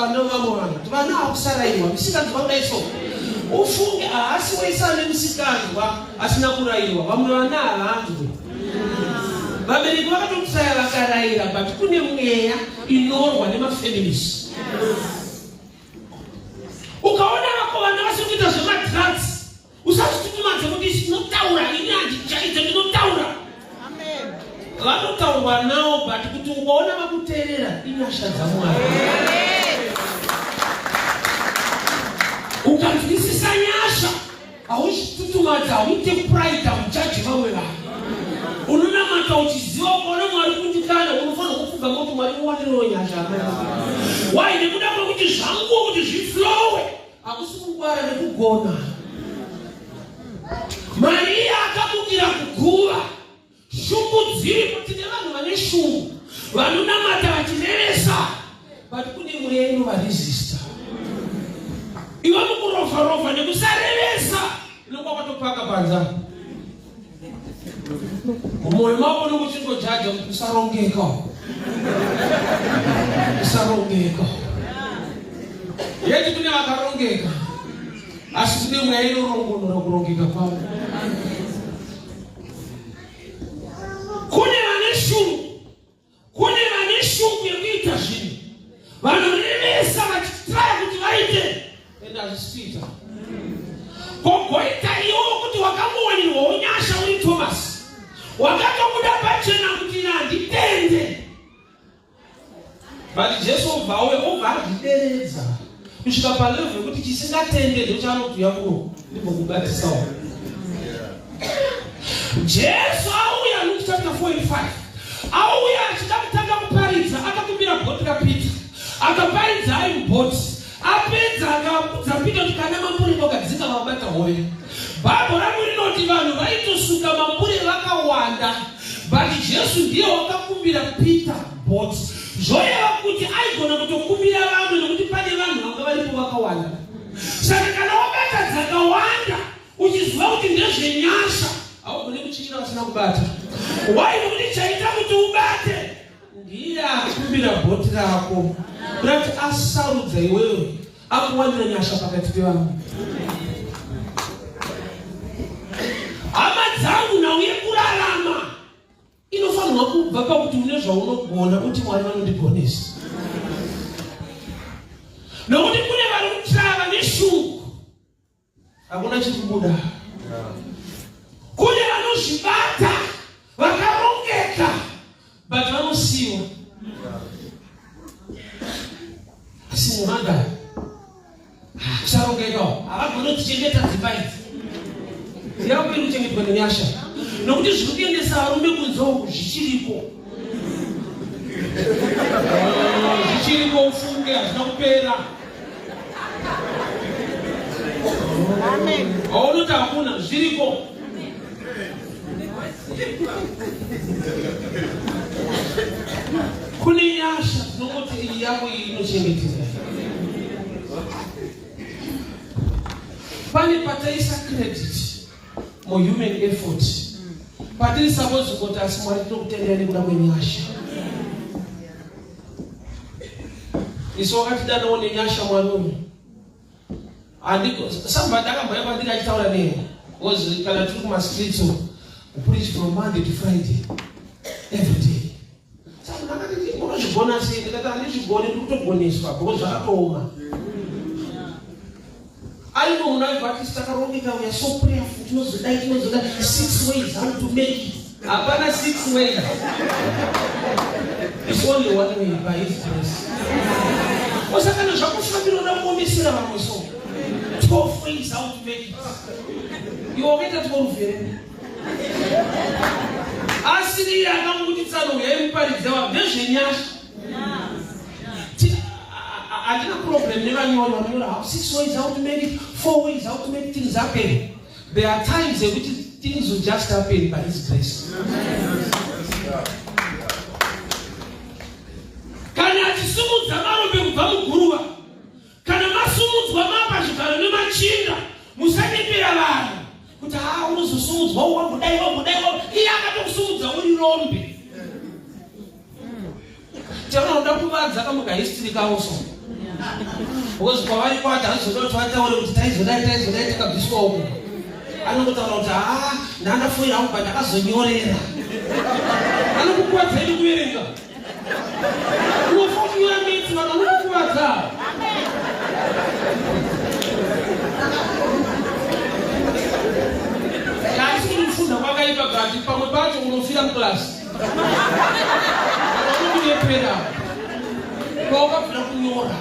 vana vamwe vanhu kuti vana hakusarayirwa misikanzwa kudai so ufunge haasi wese ane misikanzwa asina kurayirwa vamwe vana havanzwe vabereki vakatokusaya vakarayira but kune mweya inorwa nemafamilies ukaona vako vana vasiri kuita zvemadrugs usazvitutumadze kuti ndinotaura ini handichaidze ndinotaura vanotaurwa nawo but kuti ukaona vakuteerera inyasha dzamwari ukanzwisisa nyasha hauzvitutumadza hauite pride haujaji vamwe vanhu unonamata uchiziva ukaona mwari kundikana unofanira kupfuga moti mwari muwanirewo nyasha why nekuda kwekuti zvanguwo kuti zviflowe hakusi kungwara nekugona mariya akamukira kuguva Shungu dziripo, tine vanhu vane shungu vanonamata vachirevesa, but kune mweya inovaresista. Iwe mukurovha rovha nekusarevesa unenge wakatopaka panza mumwoyo mako unenge uchingojaja kuti kusarongeka, kusarongeka. Yeti kune vakarongeka, asi kune mweya inorongonora kurongeka kwavo. Kune vane shungu, kune vane shungu yekuita zvinhu, vanorevesa vachitraya kuti vaite ende hazvisi kuita. Kogoita iwo kuti wakangowanirwawo nyasha uri Thomas, wakatobuda pachena kuti ini handitende But Jesu obva auya obva azvideredza kusvika palevel yekuti chisingatende ndochaanoti uya kuno ndimbokubatisawo. Jesu auya Luke chapter 4 and 5 auya achida kutanga kuparidza akakumbira bhoti raPeter akaparidza ari mubhoti Apedza akaudza Pita kuti kana mambure kwakadzika vabata hove. Bhaibheri rangu rinoti vanhu vaitosuka mambure vakawanda but Jesu ndiye wakakumbira Peter boat. Zvoreva kuti aigona kutokumbira vamwe nokuti pane vanhu vanga varipo vakawanda. Saka kana wabata dzakawanda uchiziva kuti ndezvenyasha haugone kuchinyira vasina kubata. Why? Nokuti chaita kuti ubate Ndiye akumbira bhoti rako kurati asarudza iwewe akuwanira nyasha pakati pevamwe. Hama dzangu, nhau yekurarama inofanirwa kubva pakuti une zvaunogona uti Mwari vanondigonesa, nokuti kune vari kutrava neshungu hakuna chiri kubuda kune vanozvibata vakarongeka but vanosiwa asi mumanda kusarongekawo havagone kuchengeta dzimba idzi yako iri kuchengetwa nenyasha nokuti zviri kuendesa varume kunze uku zvichiriko zvichiriko ufunge hazvina kupera Aunoti hakuna zviriko. Kune nyasha dzinongoti iyi yako iyi inochengeteka. Pane pataisa credit muhuman effort patiri suppose kuti asi Mwari tinokutendera nekuda kwenyasha. Isu wakatidanawo nenyasha Mwari uyu. Handiko somebody akambouya kwandiri achitaura neni because kana tiri kumastreets uko preach from Monday to Friday every day. Saka ndakati unozvigona sei? Ndikati handizvigoni ndiri kutogoneswa because zvakatooma. Ariko munhu aibva ati takarongeka we are so prayerful tinozodai tinozodai six ways how to make it. Hapana six ways. It's only one way by his grace. Osakana zvakufambira uda kuomesera vamwe so. 12 ways how to make it. Iwe wakaita 12 here? Asiri iye akangokuti tsano uyai muparidze vanhu ndezvenyasha. Handina problem nevanyori vanonyora how six ways how to make it, four ways how to make things happen. There are times yekuti things will just happen by his grace. Kana achisumudza marombe kubva muguruva, kana masumudzwa mapa zvigaro nemachinda, musanyepera vanhu kuti haa unozosumudzwa wambodai wambodai iye akatokusumudza uri rombe. Tinoda kuvadza kamuka history kavo so. Because kwavari kwati handizoda kuti vataure kuti taizodai taizodai takabviswa uko. Anongotaura kuti haa ndandafoira hangu but ndakazonyorera. Anokukuvadza ini kuverenga. Unofa uchinyora mitsi vanhu vanokukuvadza. Asi kuti kufunda kwakaipa but pamwe pacho unofira muklasi. Vanokunyepera. Kwawakabvira kunyora.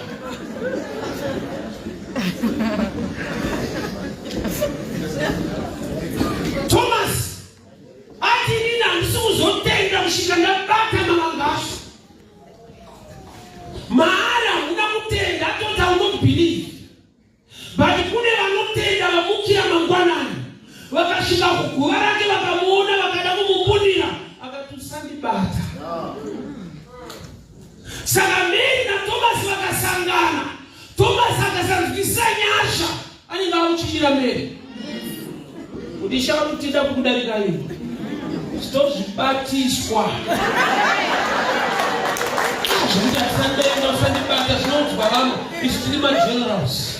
Thomas ati inini handisi kuzotenda kusvika ndabata mavanga acho. Maari hamuna kutenda atoti I will not believe. But kune vanotenda vamukira mangwanani vakasvika kuguva rake vakamuona vakada kumumbundira akati usandibata. Saka Mary naThomas vakasangana. Thomas akasanzwisisa nyasha anenge akuchichira Mary kuti ishe vanotenda kukudarika iwe tozvibatiswa zvekuti asandenga usandibata zvinoudzwa vamwe isu tiri magenerals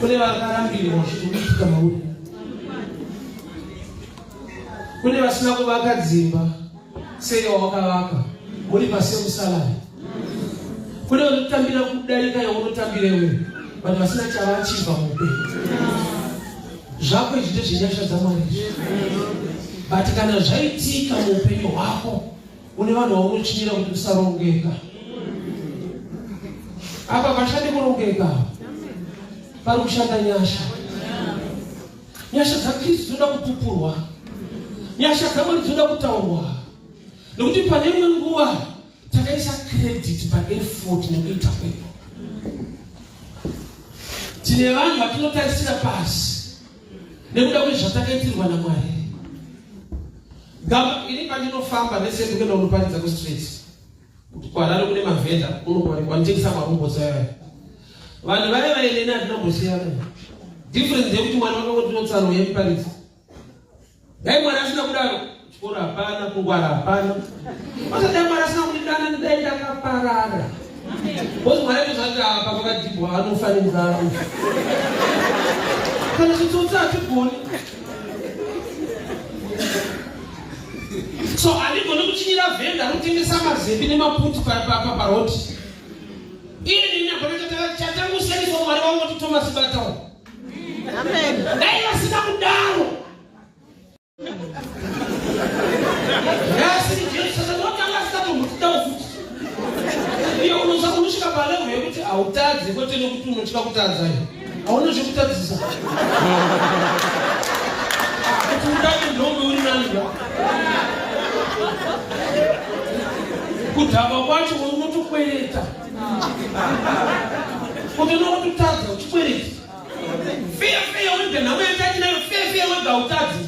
kune vakarambirwa zvitoitika mauri kune vasina kuvaka dzimba sei wawakavaka muri pasame salary kune vanotambira kudarika yaunotambira iwe vanhu vasina chavachibva muupenyu zvako izvi ndezvenyasha dzamwari izvi but kana zvaitika muupenyu hwako une vanhu vaunochinyira kuti usarongeka apa pashandi kurongeka pari kushanda nyasha nyasha dzakristu dzinoda kupupurwa nyasha dzamwari dzinoda kutaurwa nekuti pane imwe nguva takaisa credit paeffort nekuita kwedu tine vanhu vatinotarisira pasi nekuda kwezvatakaitirwa namwari gama ini pandinofamba nese ndikuenda kunoparidza kustreet kuti kuharare kune mavhenda kunowanikwa vanotengesa marobots aya vanhu vaya vaineni hatina kumbosiyana difference yekuti mwari vakangotinotsano yemuparidzi Dai Mwari asina kudaro, chikoro hapana, kungwara hapana. Basa dai Mwari asina kundidana dai ndakaparara. Because Mwari aitozati apa pakadhibwa anofa nenzara. Kana chitsotsi hatigoni. So handigoni kuchinyira vhenda anotengesa mazepi nemaputi paroti. Iye nini hapana chatangosiyaniswa Mwari wangu kuti Thomas batawo. Amen. Dai vasina kudaro. Nhasi Jesu saka ndotanga asingatombotitawo futi. Iye unosa unosvika palevel yekuti hautadzi kwete nekuti unotya kutadza iyo. Hauna zvekutadzisa. Kuti udade ndombe uri nani ba. Kudhakwa kwacho unotokwereta. Kuti unototadza uchikwereta. Feya feya wega nhamo yatinayo feya feya wega hautadzi.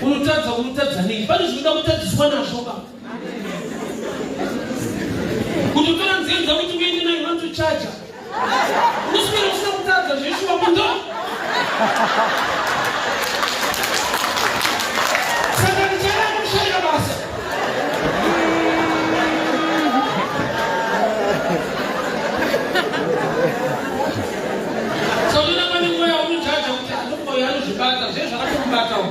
Unotadza unotadza nei? Pane zvinoda kutadziswa nazvo ka. Kutotora nzenza kuti uende nayo vanotochaja. Unoswera usina kutadza zveshuwa kundo. Saka ndichada kushaira basa. Saunoona pane nguva yaunojaja kuti anomoyo anozvibata zve zvakatomubatawo.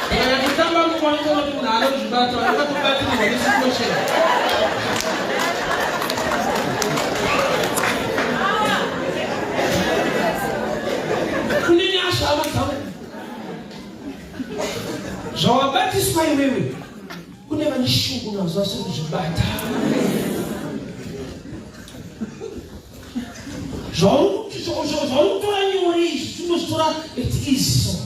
Kana kutamba nguva unoona kuti munhu anozvibata akatobatirirwa nesituation. Kune nyasha hama dzangu. Zvawabatiswa iwewe kune vane shungu nazvo vasiri kuzvibata. Zvauri kutora nyore izvi tinozvitora at ease so.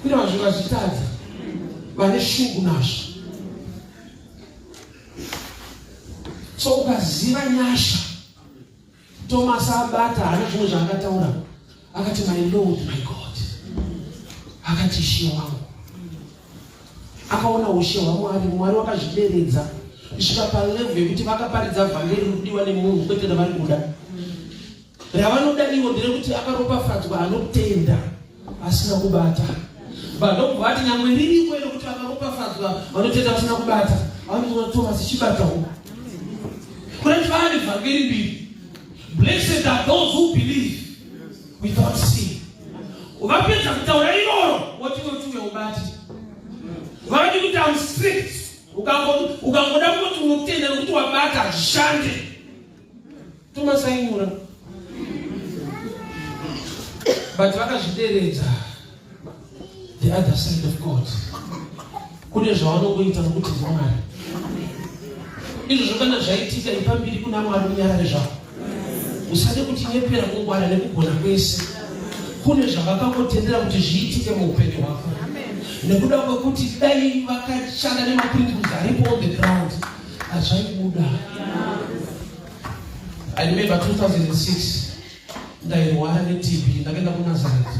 Kune vanhu vazvitadza vane shungu nazvo. So ukaziva nyasha Thomas abata haana zvimwe zvaakataura akati my lord my god akati ishe wangu akaona ushe hwamwari mwari wakazvideredza kusvika palevel yekuti vakaparidza vhangeri rikudiwa nemunhu kwete ravari kuda ravanoda ivo nderekuti akaropafadzwa anotenda asina kubata vandobva vati nyangwe ririko iro kuti vakaropafadzwa vanotenda vasina kubata. Vanoti Thomas chibatawo. Kuna kuti vane vhangeri mbiri. Blessed are those who believe without seeing. Vapedza kutaura iroro woti woti uya ubate. Vavadi kuti I'm strict. Ukangoda kuti unotenda nekuti wabata hazvishande. Thomas ainyura. But vakazvideredza the other side of God. Kune zvavanongoita nokuti ndiMwari. Izvozvo kana zvaitika ipa mbiri kuna Mwari unyarare zvako. Usade kutinyepera kungwara nekugona kwese. Kune zvavakangotendera kuti zviitike muupenyu hwako. Nekuda kwekuti dai vakashanda nemaprinciples aripo on the ground hazvaibuda. I remember 2006 ndairwara neTB ndakaenda kuNazareth.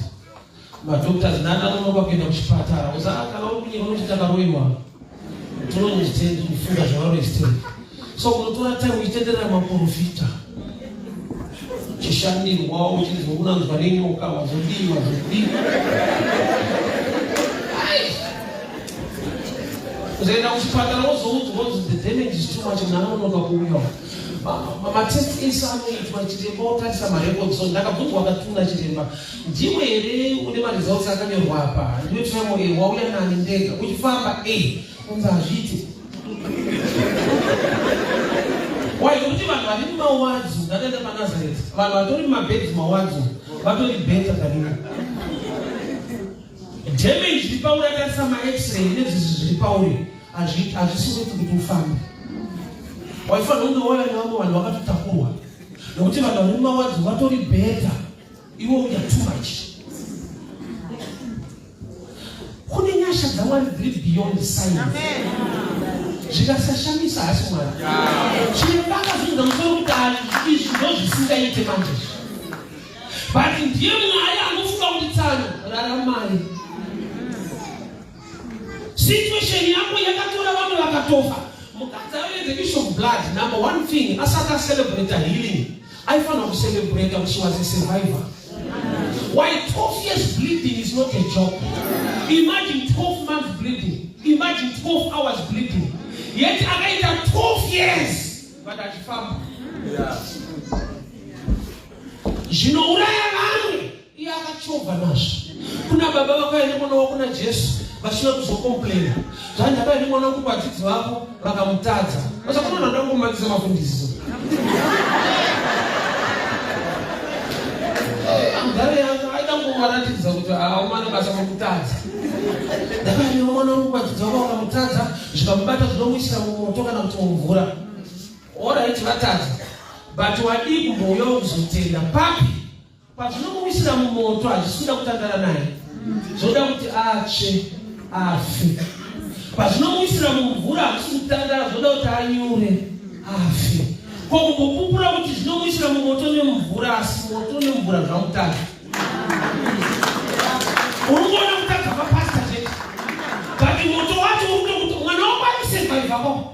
Madoctors ndandanonoka kuenda kuchipatara. Uza kana uri kunyika unoti takaroiwa. Tinonozvitendufunga zvavaroisteri. So unotora time uchitenderera maprofita. Chishandirwa uchinzwa unanzwa nenyoka wazodii wazodii. Uzoenda kuchipatara wozoudzwa kunzi the damage is too much munhu anonoka kuuya. Matest ese anoitwa chiremba otarisa marecords so ndakabvunzwa akatuna chiremba ndiwe here une maresults akanyorwa apa ndiwe tremo e wauya nani ndega uchifamba e unzi hazviiti why nokuti vanhu vari mumawadzi ndakaenda panazareth vanhu vatori mumabhedzi mawadzi vatori better than you Damage iri pauri atarisa max-ray nezvizvi zviri pauri hazvisi kuti kuti ufambe. Waifanira kunge wauya nevamwe vanhu vakatotakurwa nekuti vanhu vari mumawadzi vatori better iwe uya too much. Kune nyasha dzaMwari dziri beyond science. Zvikasashamisa hasi Mwari. Chiremba akazvinza musoro kuti izvi ndozvisingaite manje. But ndiye Mwari anofunga kuti tsano raramai. Situation yako yakatora vamwe vakatofa. Mukadzi aive the issue of blood, number one thing, asati acelebrate healing, aifanira kucelebrate kuti she was a survivor. Why 12 years bleeding is not a joke. Imagine 12 months bleeding. Imagine 12 hours bleeding. Yet akaita 12 years but achifamba. Yeah. Zvinouraya vamwe iye akachovha nazvo. Kuna baba vakauya nemwana wavo kuna Jesu vachiuya kuzokomplaina. Zvanzi ndakauya nemwana wangu kuvadzidzi vako vakamutadza. Vachakunoona ndoda kungomatisa mafundisi. Mudhara yangu aida kungovaratidza kuti haumana basa mukutadza. Ndakauya nemwana wangu kuvadzidzi vako vakamutadza zvikamubata zvinomuisira mumoto kana kuti mumvura. Alright vatadza but wadii kumbouyawo kuzotenda papi pazvinomuwisira mumoto hazvisi kuda kutandara naye zvoda kuti atsve afe pazvinomuwisira mumvura hazvisi kutandara zvoda kuti anyure afe ko kumbopupura kuti zvinomuwisira mumoto nemumvura asi moto nemvura zvamutadza uri kuona kutadza kwapasta chete but moto wacho uri kutokuti mwana wako arikusevhaivha kwako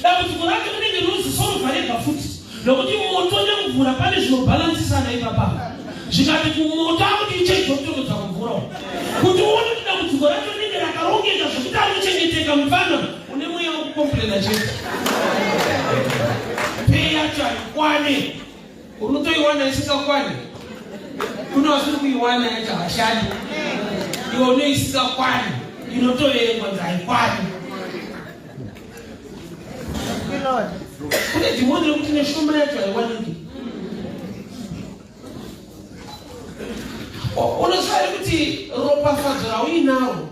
Dambudziko racho rinenge rinozisorova rega futi nokuti moto nemvura pane zvinobhalansisana ipapa. Zvikati kumoto akuti ichaizokutonodza kumvura uko. Kuti uone kuti dambudziko racho rinenge rakarongeka zvekuti anochengeteka mupfana une mweya wekukomplena chete. Pay yacho haikwane. Unotoiwana isingakwane. Kuna vasiri kuiwana yacho havashandi. Iwe unoisingakwane inotoverengwa nzi haikwani. Kune dhimoni rekuti neshoma yacho haiwaniki. Unoziva here kuti ropafadzo rauinaro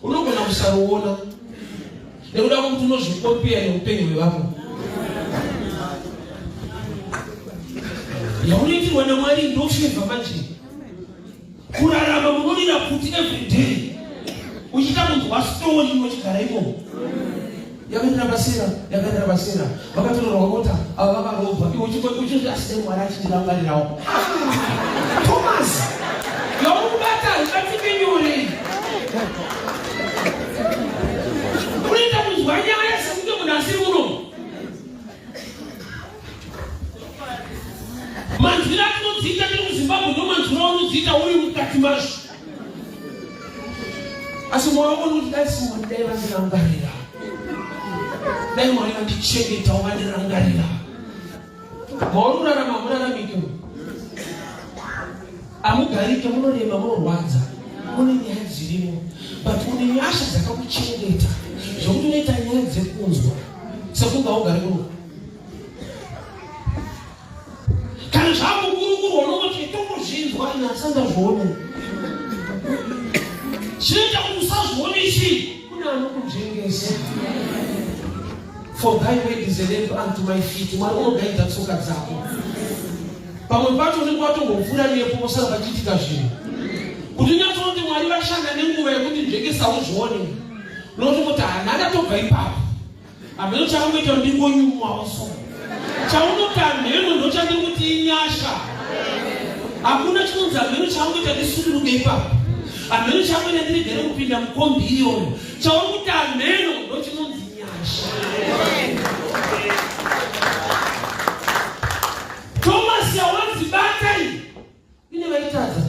unogona kusaruona nekuda kwekuti unozvikopeya neupenyu hwevamwe. Yaunoitirwa naMwari ndofevha manje. Kurarama munorira pfuti every day uchiita kunzwa story uchigara imomo. Yakaendera pasera, yakaendera pasera, vakatorerwa mota, ava vakarobwa, iwe uchiti asi dai Mwari achindirangarirawo. Thomas, yauri kubata haibatike nyore. Unoita kunzwa nyaya sekunge munhu asiri muno. Manzwiro atinodziita tiri kuZimbabwe ndo manzwiro aunodziita uri mukati mazvo. Asi mwoyo wako unokuti Dai Mwari dai vandirangarira, dai Mwari vandichengetawo vandirangarira. Mauri kurarama hamuraramike, hamugarike, munorema, munorwadza, mune nyaya dzirimo, but une nyasha dzakakuchengeta zvokuti unoita nyaya dzekunzwa sekunge haugari kuno. Kana zvakukurukurwa unongoti tongozvinzwa, ina asandazvione. Chinoita kuti usazvione chii? Kune anokunzvengesa. For thy word is a lamp unto my feet. Mwari unogaidza tsoka dzako. Pamwe pacho unenge watombopfuura nepo posara pachiitika zvinhu. Kuti unyatsoti Mwari vashanda nenguva yekuti nzvengesa uzvione. Unotongoti hana ndatobva ipapo. Hameno chakangoita kuti ndingonyumwawo so. Chaunoti hameno ndochandiri kuti inyasha. Hakuna chinonzi hameno chakangoita ndisuduruke ipapo. Hameno chakangoita ndiregere kupinda mukombi iyoyo. Chauri kuti hameno ndochinonzi nyasha. Thomas yawanzi batai ine vaitadza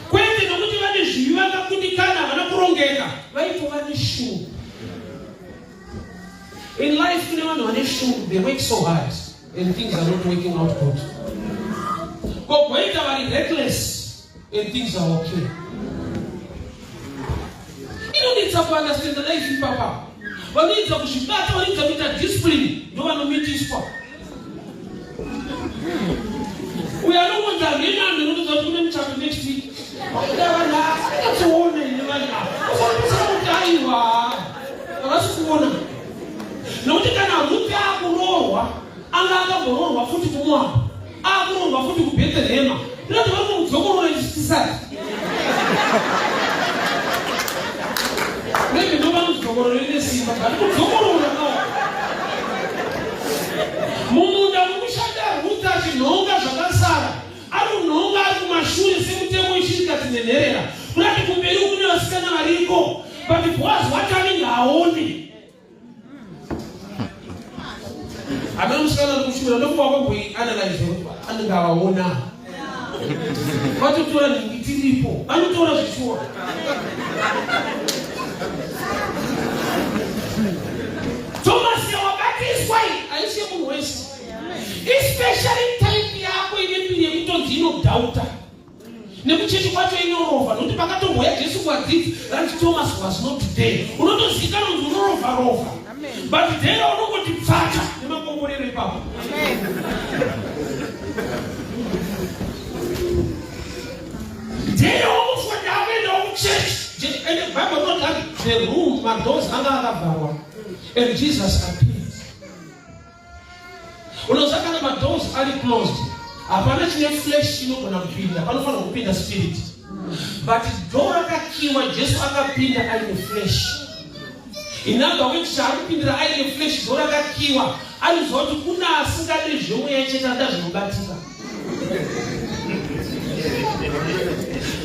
kwete nokuti vane zvivi vakakundikana havana kurongeka, vaitova neshungu. In life kune vanhu vane shungu, they work so hard and things are not working out good. Kogoita vari reckless and things are okay. Inonetsa kuunderstand life ipapa. Vanoedza kuzvibata, vanoedza kuita discipline, ndo vanomitiswa. Uyo anongonzi hameno anhu inotoza kuti kune muchato next week. Vaida vanhu asingatoone ine vanhu ava. Usakutsira kuti aiwa. Havasi kuona. Nokuti kana Rute akuroorwa, anga akamboroorwa futi kuMoabhu, akuroorwa futi kuBhetherehema. Tinoti vari kumudzokorora tisati. Maybe ndo vanodzokorora ine simba, but kudzokorora no. Mumunda mukushanda Rute achinhonga zvakasara, ari kunhonga ari kumashure semutemo wechirikadzi nenherera. Kurati kumberi kune vasikana variko, but Boaz wacho anenge aone. Hameno musikana ari kushumira ndokuva kwamboianalyze kuti anenge avaona. Vatotora nhingi tiripo, vanotora zvishuwa. Thomas wabatiswa iyi haisi yemunhu wese, especially type yako ine mbiri yekutonzi inodhauta nekuchechi kwacho inorova, nokuti pakatomboya Jesu kuadzidzi ranzi Thomas was not there. Unotozivikanwa kunzi unorova rova, but there unongoti pfacha nemakomborero ipapo. There wakufa ndakuendawo kuchechi, and the Bible not that the room madoors anga akavharwa and Jesus appeared. Unoziva kana madoors ari closed, hapana chine flesh chinogona kupinda, panofanira kupinda spirit. But door rakakiwa, Jesu akapinda aine flesh. In other words, chaari kupindira aine flesh, door rakakiwa, anoziva kuti kuna asingade zvemweya chete, anoda zvinobatika.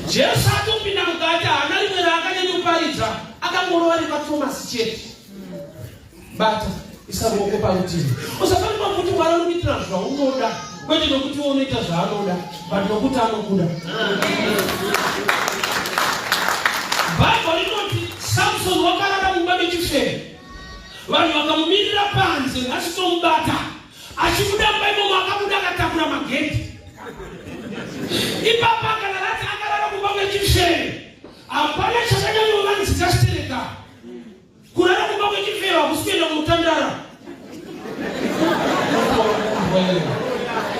Jesu atopinda mukati, haana rimwe raakanyanya kuparidza, akangorova rekwaThomasi chete. Bata, isa ruoko parutivi. Usafanirwa kuti Mwari anokuitira zvaunoda, kwete nokuti iwe unoita zvaanoda, but nokuti anokuda. Bhaibheri rinoti Samson wakarara mumba mechifeve, vanhu vakamumirira panze, nhasi tomubata. Achibuda mumba imomo akabuda akatakura magedhi. Ipapa kana rati akarara mumba mechifeve, hapana chakanyanyovanzika chitereka. Kurara kumba kwechifeva hakusi kuenda kunotandara.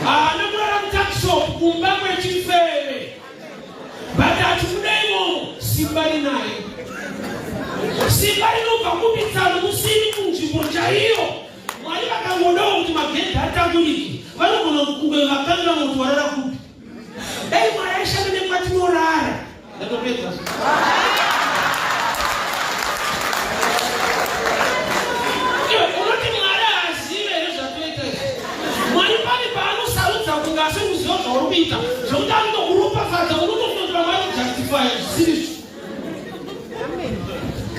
Haana kurara mutakishop kumba kwechifeve. But achibuda imomo simba rinaye. Simba rinobva kupi tsano musiri munzvimbo chaiyo. Mwari vakangodawo kuti magedhi atangurike. Vanogona kunge vakanganwa kuti warara kupi. Dai Mwari aishanda nekwatinorara. Ndatopedza. Iwe unoti Mwari haazive here zvatoita izvi? Mwari pane paanosarudza kunge asiri kuziva zvauri kuita, zvekuti anotokuropafadza, unotofunga kuti vamwe vanojustifya zvisiri izvo.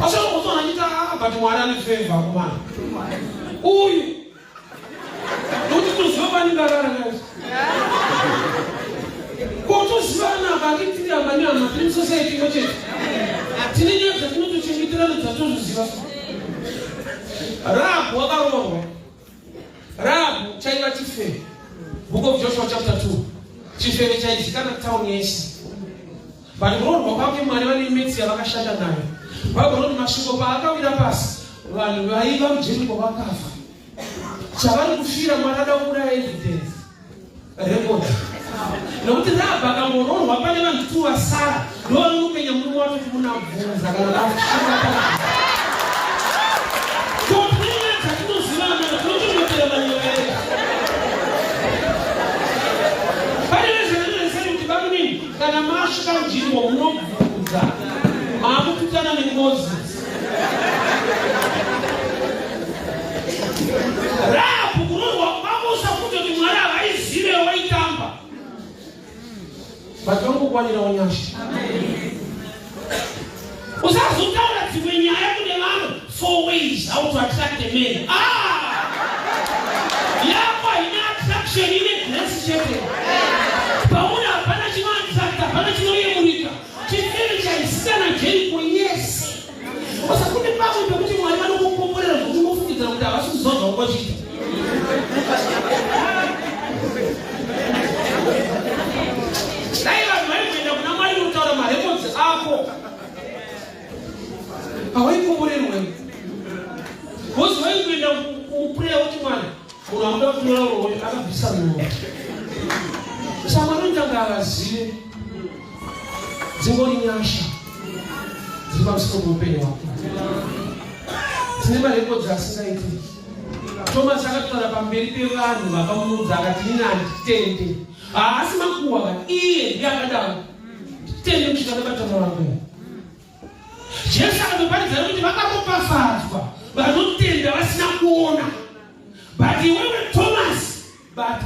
Asi unozoona achiti ah, but Mwari ane favor kumana uyu nokuti toziva vanenge arara naizvo ko tozivana vakitiri hama nehama tiri musociety imwe chete. Tine nyaya dzatinotochengeterana dzatozviziva. Rahabhu wakaroorwa. Rahabhu chaiva chifeve. Book of Joshua chapter 2. Chifeve chaizikana town yese. But kuroorwa kwake Mwari vane metsi yavakashanda nayo. Bible rinoti masvingo paakawira pasi vanhu vaiva muJeriko vakafa. Chavari kufira Mwari ada kuuraya evidence. Record. Nokuti Rahabhi akangoroorwa pane vanhu tu vasara ndovanopenya murume wacho kuti munabvunza kana vasvika pa Topenya dzatinozivana tinochengetera manyaya edu. Pane vezvanoneseri kuti bamunini kana masvika nzvimbo munobvunza maakututana nengozi. Rahabhi kuroorwa kwako usafunge kuti Mwari havaizive waitamba. But vangokwanirawo nyasha. Usazotaura dzimwe nyaya kune vanhu four ways how to attract a man. Ah! Yako haina attraction ine grace chete. Pauri hapana chinoattracta, hapana chinoyemurika. Chifere chaisikana Jeriko yese. Basa kune pamwe pekuti Mwari vanokukomborera zvekuti unofungidzira kuti havasi kuziva zvavanga vachiita. Dai vanhu vaimboenda kuna Mwari kunotaura marekodzi ako hawaikomborerwa because vaingoenda kupreya kuti Mwari munhu anoda kutora royo akabvisa munhu saka Mwari unotanga avazive dzingori nyasha dziri pamusoro peupenyu hwako tine marekodzi asingaiti thomas akataura pamberi pevanhu vakamuudza akati ini handitende haasi makuhwa ka iye ndiye akadaro tende kusvika ndabata mavangu jesu akatoparidza kuti vakaropafadzwa vanotenda vasina kuona but iwewe thomas Bata.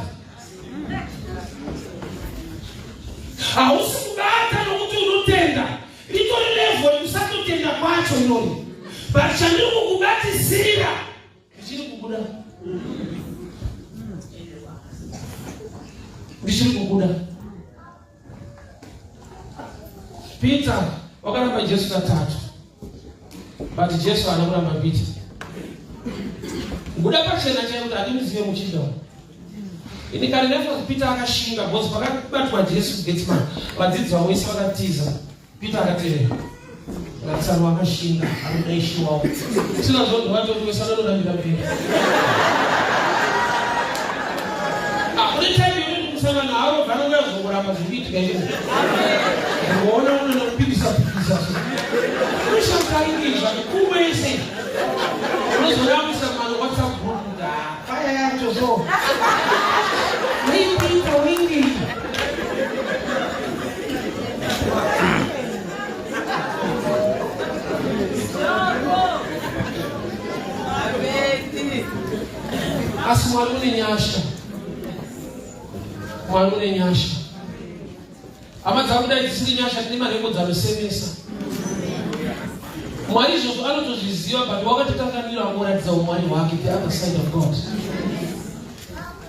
Hausi kubata nokuti unotenda. Ritori level yekusatotenda kwacho irori. But chandiri kukubatisira ndichiri kubuda. Ndichiri kubuda. Peter wakaramba Jesu katatu. But Jesu haana kuramba Peter. Kubuda pachena chaiyo kuti handimuzive muchinda uyu. Ini kare ndafunga kuti Peter akashinga because pakabatwa Jesu kuGetsemane vadzidzi vamwe vese vakatiza. Peter akatevera. Akatsano akashinga anoda ishe wavo. Sina zvo ndowati wese anorambira mberi. Ah, une time yekuti kusangana havo vanouya kuzongoramba zviri kuitika izvo. Unoona unoenda kupikisa pikisa so. Unoshangaingi zvakukuru wese. Unozoramwisa mano WhatsApp group kuti ah, fire yacho so. Wingi wingi. Asi Mwari une nyasha. Mwari une nyasha. Hama dzangu dai dzisiri nyasha tine marekodzi anosemesa. Mwari izvozvo anotozviziva but wakatokanganwira angoratidza umwari hwake the other side of God.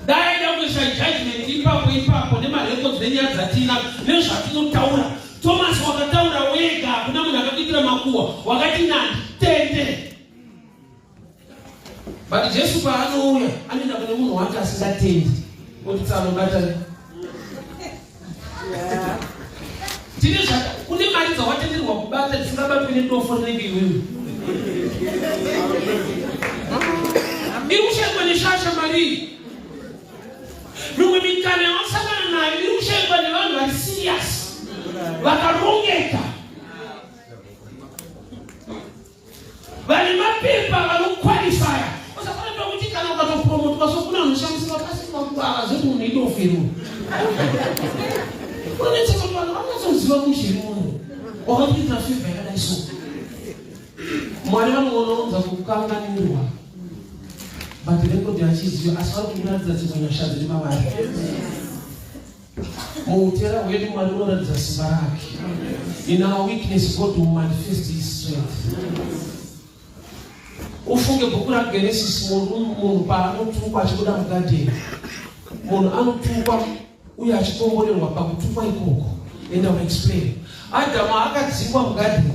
Dai aida kuisa judgment ipapo ipapo nemarecords nenyaya dzatina nezvatinotaura. Thomas wakataura wega, hakuna munhu akakuitira makuhwa, wakati nandi tende. But Jesu paanouya anoenda kune munhu wake asingatendi oti tsano batai. Tine zvaka kune mari dzawatenderwa kubata dzisingabatwi nedofo rinenge iwewe. Iri kushaikwa neshasha mari iyi. Mimwe mikana yawasangana nayo iri kushaikwa nevanhu vari serious vakarongeka. Vane mapepa vanokwalifaya. Usafanira kuti kana ukatopromotwa so kuna anoshandiswa pasi makuva zvoti munhu idofiro. Unonetseka kuti vanhu vanonyatsoziva mushe munhu wakakuitira favor yakadai so. Mwari vanoona kukanganirwa but record achiziva asi vari kuratidza dzimwe nyasha dziri mavari. Muutera hwedu Mwari unoratidza simba rake. In our weakness God will manifest his strength. Ufunge bhuku raGenesis munhu paanotukwa achibuda mugadheni. Munhu anotukwa uye achikomborerwa pakutukwa ikoko. And I will explain. Adamu akadzingwa mugadheni.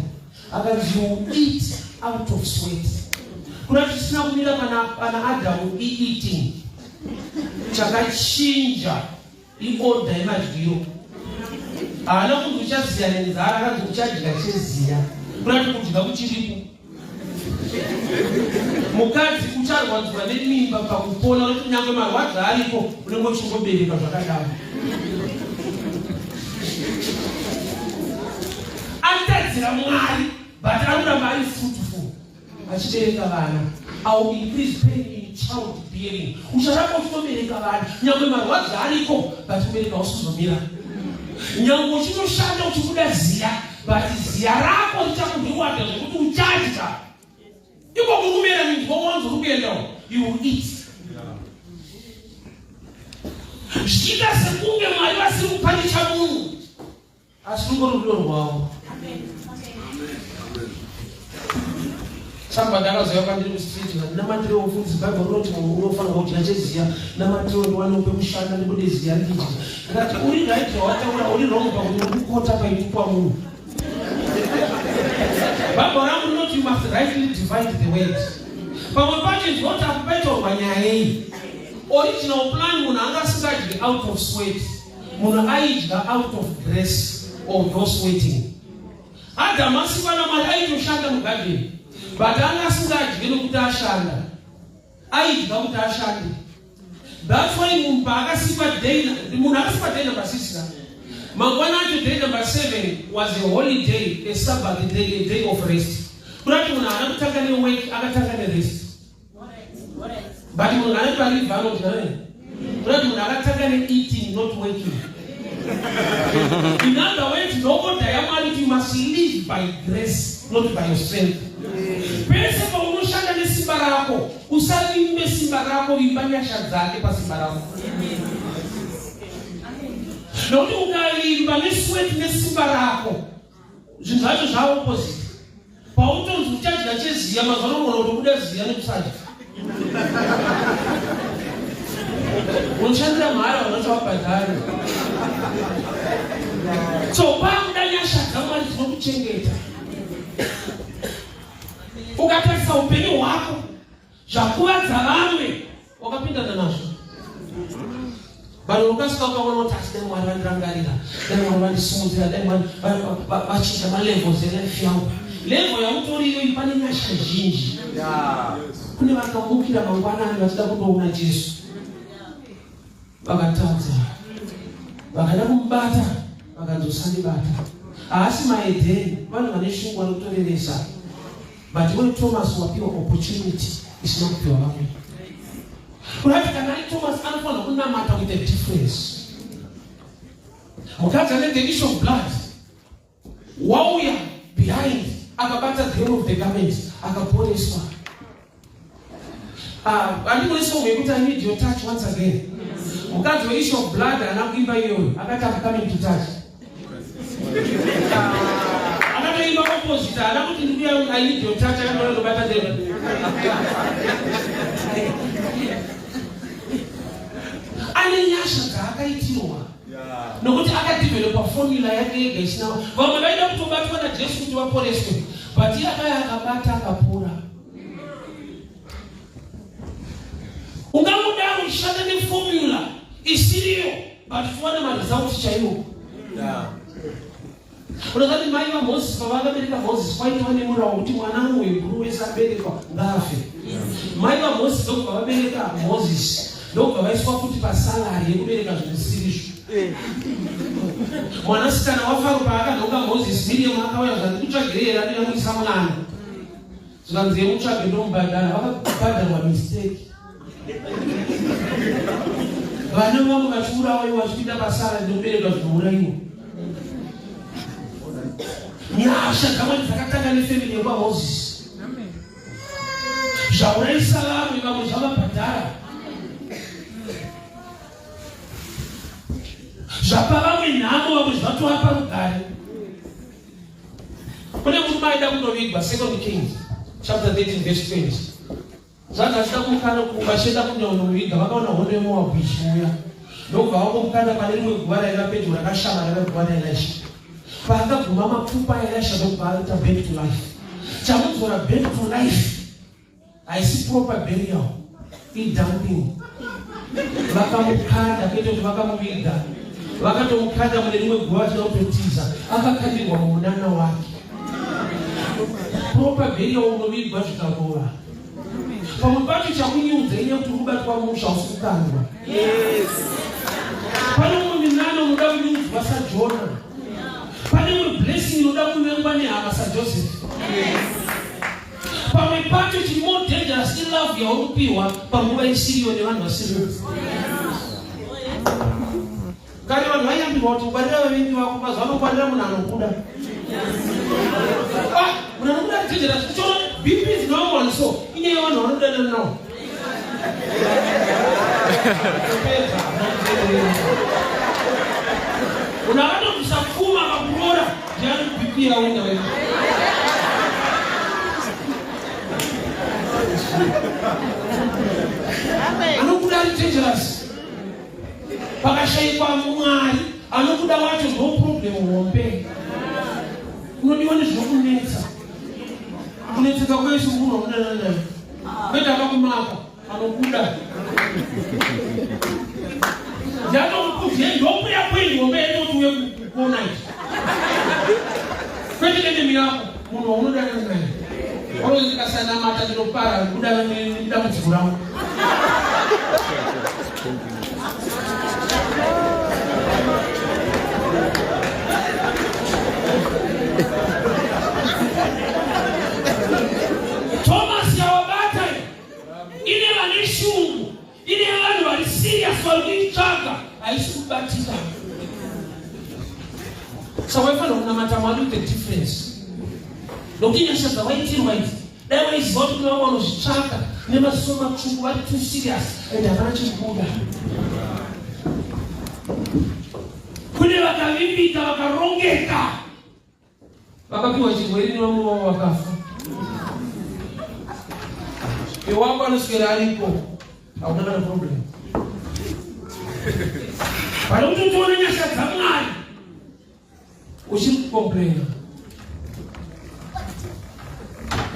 Akanzi, "You eat out of sweat." Kuna chisina kumira pana Adamu eating. Chakachinja iorder yemadyiro. Haana kunzi uchaziya nenzara, akanzi uchadya cheziya. Kuna kuti kudya kuchiripo. Mukadzi, ucharwadzwa nemimba pakupona, nokuti nyange marwadzo aripo, unenge uchingobereka zvakadaro. Atadzira Mwari, but anoramba ari fruitful achibereka vana. "I will increase pain in child bearing." Ucharamba uchitobereka vana nyange marwadzo ariko, but kubereka usizomira. Nyange uchitoshanda uchibuda ziya, but ziya rako richakureward zvekuti uchadya. Iko kuri kumera minzwa wanzo uri kuendawo, you will eat. Zvichiita sekunge Mwari vasiri kupunisha munhu, asi rungori rudo rwavo. Saka ndakazouya kwandiri kustreet, namatiro mufundisi, Bhaibheri rinoti munhu unofanirwa kudya cheziya, namatiro ndiwane pekushanda, ndibude ziya ndidya. Ndikati, "Uri right zvawataura, uri wrong pakuti uri kukota paitukwa munhu. Bhaibheri rangu rinoti you must rightly divide the word." Pamwe pacho nzoti apo paitaurwa nyaya yei? Original plan, munhu anga asingadyi out of sweat. Munhu aidya out of grace, although sweating. Adamu asikwa naMwari aitoshanda mugadheni, but anga asingadyi nokuti ashanda, aidya kuti ashande. That's why munhu paakasikwa day, munhu akasikwa day number 6 ka, mangwana acho day number 7 was a holiday, a Sabbath day, a day of rest. Kurati munhu haana kutanga nework, akatanga nerest. But munhu ane parivha anodya nei? Kurati munhu akatanga neeating, not working. In other words, ndoorder yaMwari kuti you must live by grace, not by your strength. Pese paunoshanda nesimba rako, usavimbe simba rako, vimba nyasha dzake pasimba rako, nokuti ukavimba nesweat, nesimba rako, zvinhu zvacho zvaopposite. Pautonzi uchadya cheziya, mazuva anogona kutobuda ziya nekusadya. Unoshandira mahara, vanochavabhadhari. So pakuda nyasha dzaMwari dzinokuchengeta. Ukatarisa upenyu hwako, zvakuvadza vamwe wakapindana nazvo, vanhu ukasvika ukaona kuti, "Asi dai Mwari vandirangarira, dai Mwari vandisimudzira, dai Mwari vachinja malevels elife yangu." Level yautori iyoyi, pane nyasha zhinji. Kune vakamukira mangwanani vachida kundoona Jesu, vakatadza, vakada kumubata, vakanzosandibata. Haasi maedheni, vanhu vane shungu, vanotoreresa. But we Thomas wapiwa opportunity isina kupiwa vamwe. Kurati kana ari Thomas, anofanira kunamata with a difference. Mukadzi ane the issue of blood wauya behind, akabata the hem of the garment, akaporeswa. Handimune song yekuti "I Need Your Touch Once Again"? Mukadzi weissue of blood haana kuimba iyoyo, akati, "I'm coming to touch." Akatoimba opposite. Haana kuti, "Ndikuya, I need your touch." Akandonobata ndega. Ane nyasha dzaakaitirwa nokuti akadevelopa formula yake yega isina. Vamwe vaida kutobatwa naJesu kuti vaporeswe, but iye akaya, akabata, akapora. Ungangodaro uchishanda neformula isiriyo, but uchiwana maresults chaiwo. Unozati mai vaMozisi pavakabereka Mozisi, kwaitova nemurau kuti mwana muHebhuru wese aberekwa ngaafe. Mai vaMozisi ndokubva vabereka Mozisi, ndokubva vaiswa futi pasalary yekubereka zvinosirizvo. Mwanasikana waFaro paakanhonga Mozisi, Miriam akauya, zvanzi, "Kutsvagirei here andinyamuisa mwana?" Zvikanzi, "Yemutsvage, ndomubhadhara." Vakabhadharwa mistake. Vana vamwe vachiurawa, vachipinda pasalary nekubereka zvinourayiwa. Nyasha dzamwari dzakatanga nefamily yekwaMozisi. Zvaurayisa vamwe, vamwe zvavabhadhara. Zvapa vamwe nhamo, vamwe zvatovapa rugare. Kune murume aida kundovigwa. Second Kings chapter 13 verse 20. Zvanzi achida kumukana, vachienda kundomuviga, vakaona hondo yeMoabhu ichiuya, ndokubva vangomukanda pane rimwe guva raiva pedyo, rakashama, raiva guva raElisha. Paakaguma mapfupa aElisha ndokubva aita back to life. Chamudzora back to life haisi proper burial, idumping. Vakamukanda kwete kuti vakamuviga, vakatomukanda mune rimwe guva vachida kutotiza, akakandirwa mumunana wake. Proper burial unovigwa zvikarova. Pamwe pacho chakunyudza inyaya kuti uri kubatwa musha usi kukandwa. Pane umwe minana unoda kunyudzwa saJona. Pane imwe blessing inoda kuvengwa nehama saJoseph. Pamwe pacho chiri more dangerous ilove yauri kupiwa panguva isiriyo nevanhu vasiriyo. Kare vanhu vaiyambirwa kuti ngwarira vavengi vako, mazuva ano ngwarira munhu anokuda. Ah, munhu anokuda chenjera uchiona BP dzinowangu vanhu so inyaya yevanhu vanodanana nawo. Munhu akatobvisa pfuma akakuroora ndiani BP yaunda wewe. Anokuda ari dangerous. Pakashaikwa Mwari anokuda wacho ndo problem hombe. Unodiwa nezvinokunetsa. Kunetseka kwese munhu wamudanana naye. Kwete akakumaka anokuda. Ndatokukuziye ndokuya kwenyu hombe yetoti uye kukuona izvi. Kwete enemy yako munhu waunodanana naye. Unoti ndikasanamata ndinopara kuda nedambudziko rangu. Thomas yawabata ine vane shungu ine vanhu vari serious vari kuitsvaga haisi kubatika saka waifanira kunamata Mwari with the difference nokuti nyasha dzawaitirwa idzi dai waiziva kuti kune vamwe vanozvitsvaka nemaziso matsvuku vari too serious and havana chekubuda kune vakavimbika vakarongeka vakapiwa chirwere nevamwe vavo vakafa iwako anoswera ariko hauna kana problem pane kuti utione nyasha dzamwari uchiri kukomplaina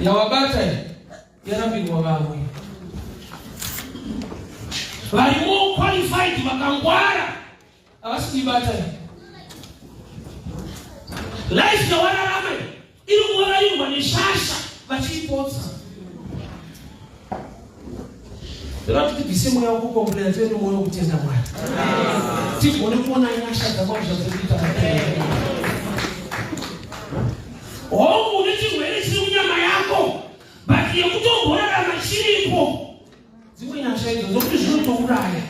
yawabata yarambirwa vamwe vari more qualified vakangwara havasi kuibata life yawararama iri kuvarairwa neshasha vachiipotsa Ndoda kuti tibvise mweya wekukomplaina tive nemwoyo wekutenda Mwari. Tigone kuona nyasha dzamwari zvadziri kuita muupenyu. Hongu une chirwere chiri munyama yako but yekutomborarama chiripo. Dzimwe nyasha idzo ndokuti zvinotouraya.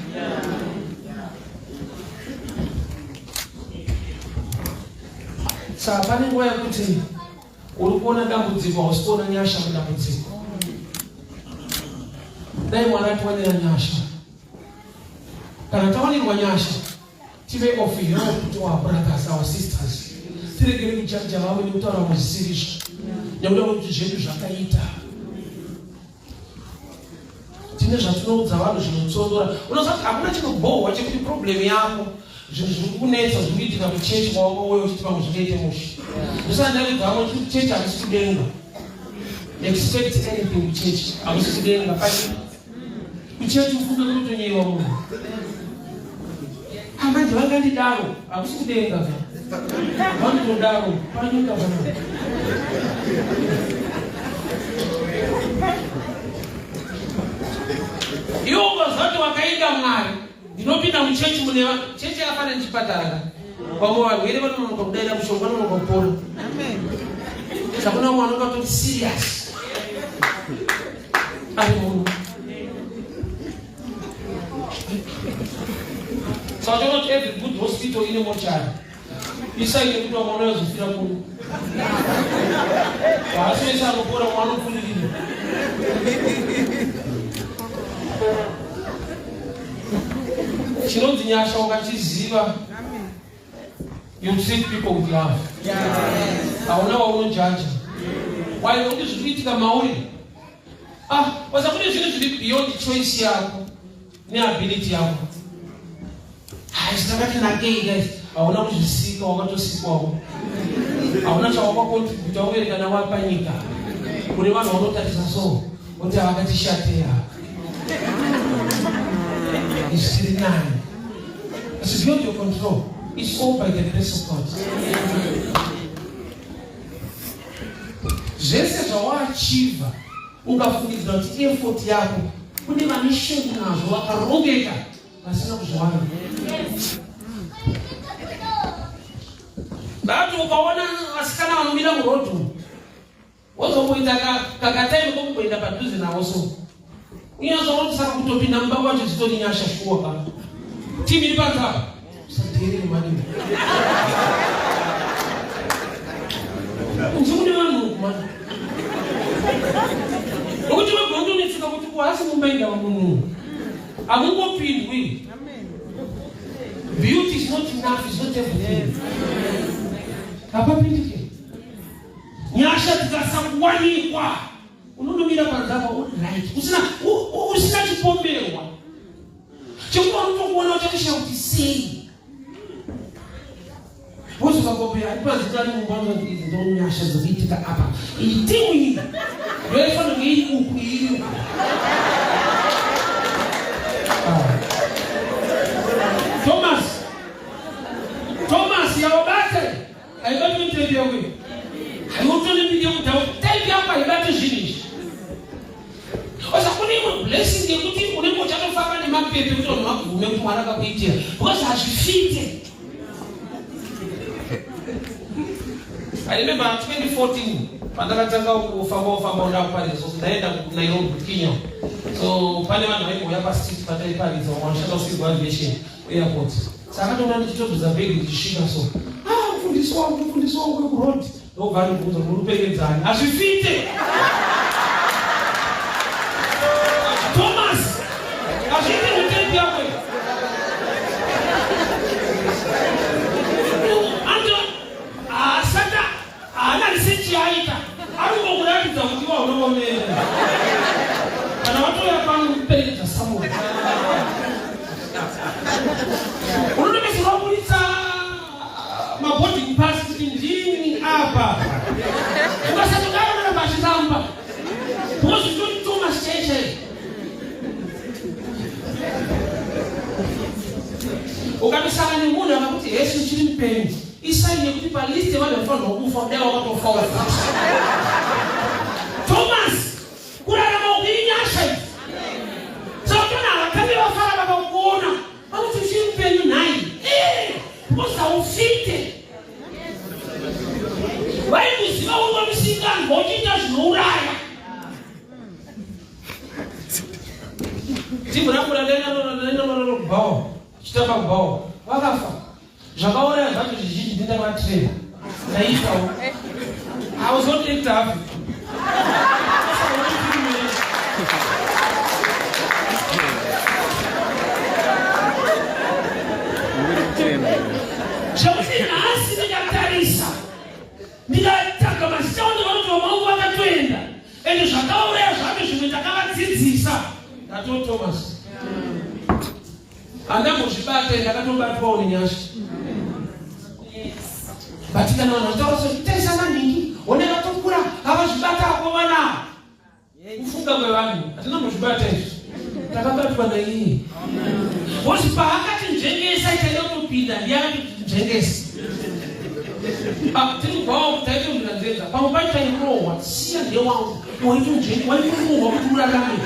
Saka pane nguva yekuti uri kuona dambudziko hausi kuona nyasha mudambudziko. Dai Mwari atiwanira nyasha. Kana tawanirwa nyasha, tive of help to our brothers, our sisters. Tiregere kujaja vamwe nekutaura vamwe zvisirizvo nekuda kwekuti zvedu zvakaita. Tine zvatinoudza vanhu zvinotsondora. Unoziva kuti hakuna chinobhohwa chekuti problem yako zvinhu zviri kukunetsa zviri kuitika kuchechi kwawakauya uchiti pamwe zvingaite mushe. Ndosaka ndaudza vamwe kuti kuchechi hakusi kudenga. Expect anything kuchechi hakusi kudenga. Pasi kuchechi ufunge kunotonyeyiwa munhu. Amanje vangandidaro hakusi kudenga. Vanotodaro panyika panapa. Iwe ukazoti wakainda Mwari, ndinopinda muchechi mune chechi yakafanana nechipatara ka. Vamwe varwere vanononoka kudaira mushonga vanonoka kupora. Saka kuna vamwe vanonga vatori serious. Ari munhu. Saka toona kuti every good hospital ine mochari. Isai nekuti vamwe vanozofira kuno. Haasi wese anopora mwana anopfuririra. Chinonzi nyasha ukachiziva you treat people with love. Hauna waunojaja. Why nekuti zviri kuitika mauri ah basa kune zvinhu zviri beyond choice yako neability yako. Hayi takati nakei guys. Hauna kuzvisika, wakatosikwawo. Hauna chawakakontributa uye kana wapanyika. Kune vanhu vanotarisa so, voti havakatishateya. Isiri nani. It's beyond your control. It's all by the grace of God. Zvese zvawaachiva ukafungidzira kuti effort yako kune vane shungu nazvo vakarongeka vasina kuzviwana. Bati ukaona vasikana vanomira muroad wozomboita kakatime kokumboenda padhuze navo so unyatsoona kuti saka kutopinda mumba kwacho dzitori nyasha shuwa ka timu iri panze apa usadheerere mani kunze kune vanhu uku mani nokuti wegondonetseka kuti kuhasi mumba indava munhu hamungopindwi. Beauty is not enough, is not everything. Hapapindike. Nyasha dzikasakuwanikwa unonomira panze apa uri right usina usina chipomerwa chekuti vanotokuona uchatoshaya kuti sei Wozokakombera ari zita rimumba unonzi idzi ndo nyasha dzikuitika apa. Iyi timu iyi ndoifanira kunge iri uku iri uku. Ah. Thomas Thomas yawabate haibati mitendi yako iyi. Haiutone mbidi yekudhawa type yako haibati zvinhu izvi. Osa kune imwe blessing yekuti unenge uchatofamba nemapepe kuti vanhu vabvume kuti Mwari akakuitira because hazvifite. I remember 2014 pandakatanga kufamba kufamba kuda kuparidza so ndaenda kuNairobi Kenya so pane vanhu vaimbouya pastreet pataiparidza vamwe vanoshanda kucivil aviation airport saka akatoona ndichitobvisa bhegi ndichisvika so ah mufundisi wangu mufundisi wangu wekuroad ndobva andibvunza muri kuperekedzani hazvifite thomas hazviite mutepi yako asata haana risechi yaita ari kungokuratidza kuti iwa unoomera kana watouya pano kuperekedza samuel unotomesera waburitsa maboarding pass kuti ndini apa ukasatodaro kana pachiramba because zvitori Thomas chaiye chaiye ukatosangana nemunhu akakuti hesi uchiri mupenyu isaini yekuti palist yevanhu vanofanirwa kufa kudai wakatofa wafa Thomas kurarama uku inyasha idzi saka tona havatange vafara vakakuona Vanoti uchiri mupenyu nhai? Eh, because haufite. Vaikuziva uri wamusinganzwa uchiita zvinouraya. Timu rangu randainanonanonano kubhawa, chitamba kubhawa, vakafa. Zvakauraya zvacho zvizhinji ndindakatrainer. Ndaiitawo. I was not active. Zvekuti nhasi ndikatarisa ndikatanga mazita onde vanoti vamwe vangu vakatoenda ende zvakauraya zvacho zvimwe takavadzidzisa ndato Thomas Handambozvibata ndakatobatwawo nenyasha. But kana vanhu vachitaura sezvitaisa manhingi, one vatokura havazvibata akomana. Kufunga kwevanhu hatina kuzvibata izvi. Takabatwa naiye. Because paakati nzvengesa itaida kutopinda ndiye akati nzvengesa. Ah, tiri kubvawo kuti taitondira nzenza pamwe pacho tairohwa siya ndewangu waitorohwa kuti urarame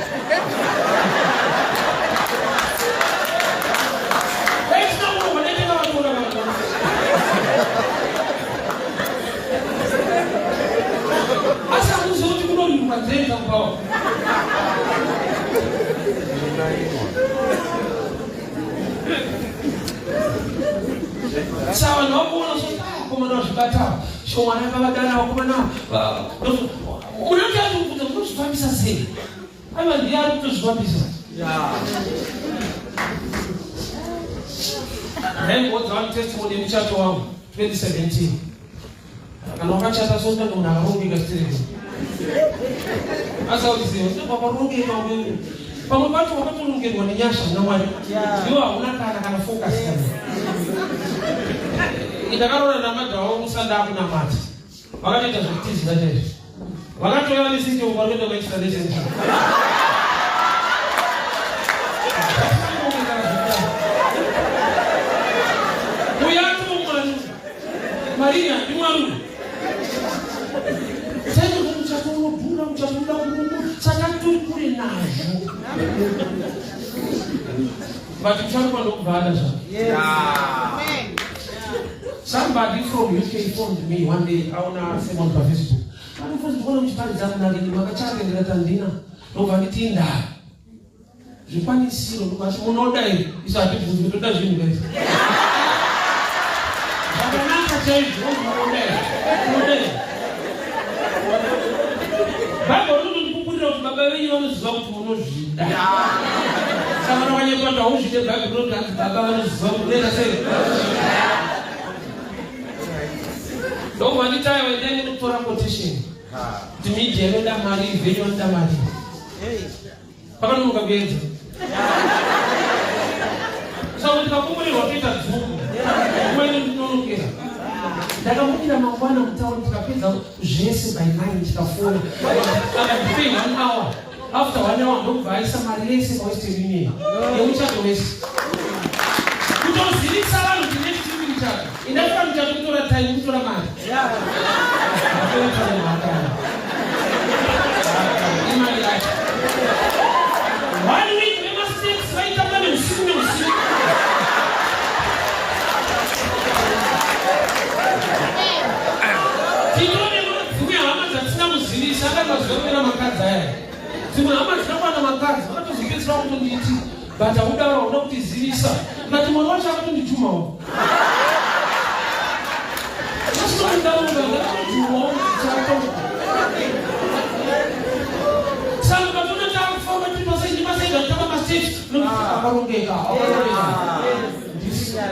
asi hamuzivi kuti kunorimwa nzenza kubvawo saka vanhu vakuona so akomana vazvibata shomwana yakavadana vakomana unenge atokubvunza munozvifambisa sei aiwa ndiye ari kutozvifambisa ndaimboudza vanhu testimony yemuchato wangu 2017 kana wakachata so unenge munhu akarongeka zvitireko asauziva wakarongeka uyu pamwe pacho wakatorongerwa nenyasha namwari iwe hauna kana kana focus kana Ndakaroora namadhawo musandakunamata. Vakatoita zvekutizira chaizvo. Vakatouya nesiti uko varikuenda kuexplanation. Uyo atoo mwari. Maria ndimwari. Chaizvo muchato unodhura, muchato unoda kurungu, saka tiri kure nazvo. But mucharukwa ndokubva ada zvake. Somebody from UK phoned me one day, aona sermon paFacebook. Anofunza ndikuona muchiparidza munake makachake ndikati handina. Ndobva nditi ndaa. Zvikwanisiro ndobva munoda here? Isu hatibvunzwi toda zvinhu guys. Zvakanaka chaizvo munoda here? Munoda here? Bible rinotondipupurira kuti baba venyu vanoziva kuti munozvida. Saka kana wanyepa kuti hauzvide Bible rinoti hanzi baba vanoziva kuti unoita sei? Ndobva nditaya wendai ndinotora quotation. Kuti media inoda mari, venyu vanoda mari. Pakanonoka kuedza. Saka kuti kakomborerwa kuita dzungu. Nguva ino ndinonokera. Ndakamukira mangwana mutauni tikapedza zvese by 9 tikafona. Akandipei one hour. After one hour ndokubva aisa mari yese paWestern Union. Yemuchato wese. Kutozivisa vanhu kuti next week muchato. Indatora muchato kutora time kutora mari. Ndatora time hakana. Imari yacho. One week vemasteps vaitamba neusiku neusiku. Tinone dzimwe hama dzatisina kuzivisa akatozorera makadzi aya. Dzimwe hama dzina kuwana makadzi vakatozopedzisira kutonditi but haudaro hauna kutizivisa. Ndikati mwana wacho akatonditumawo.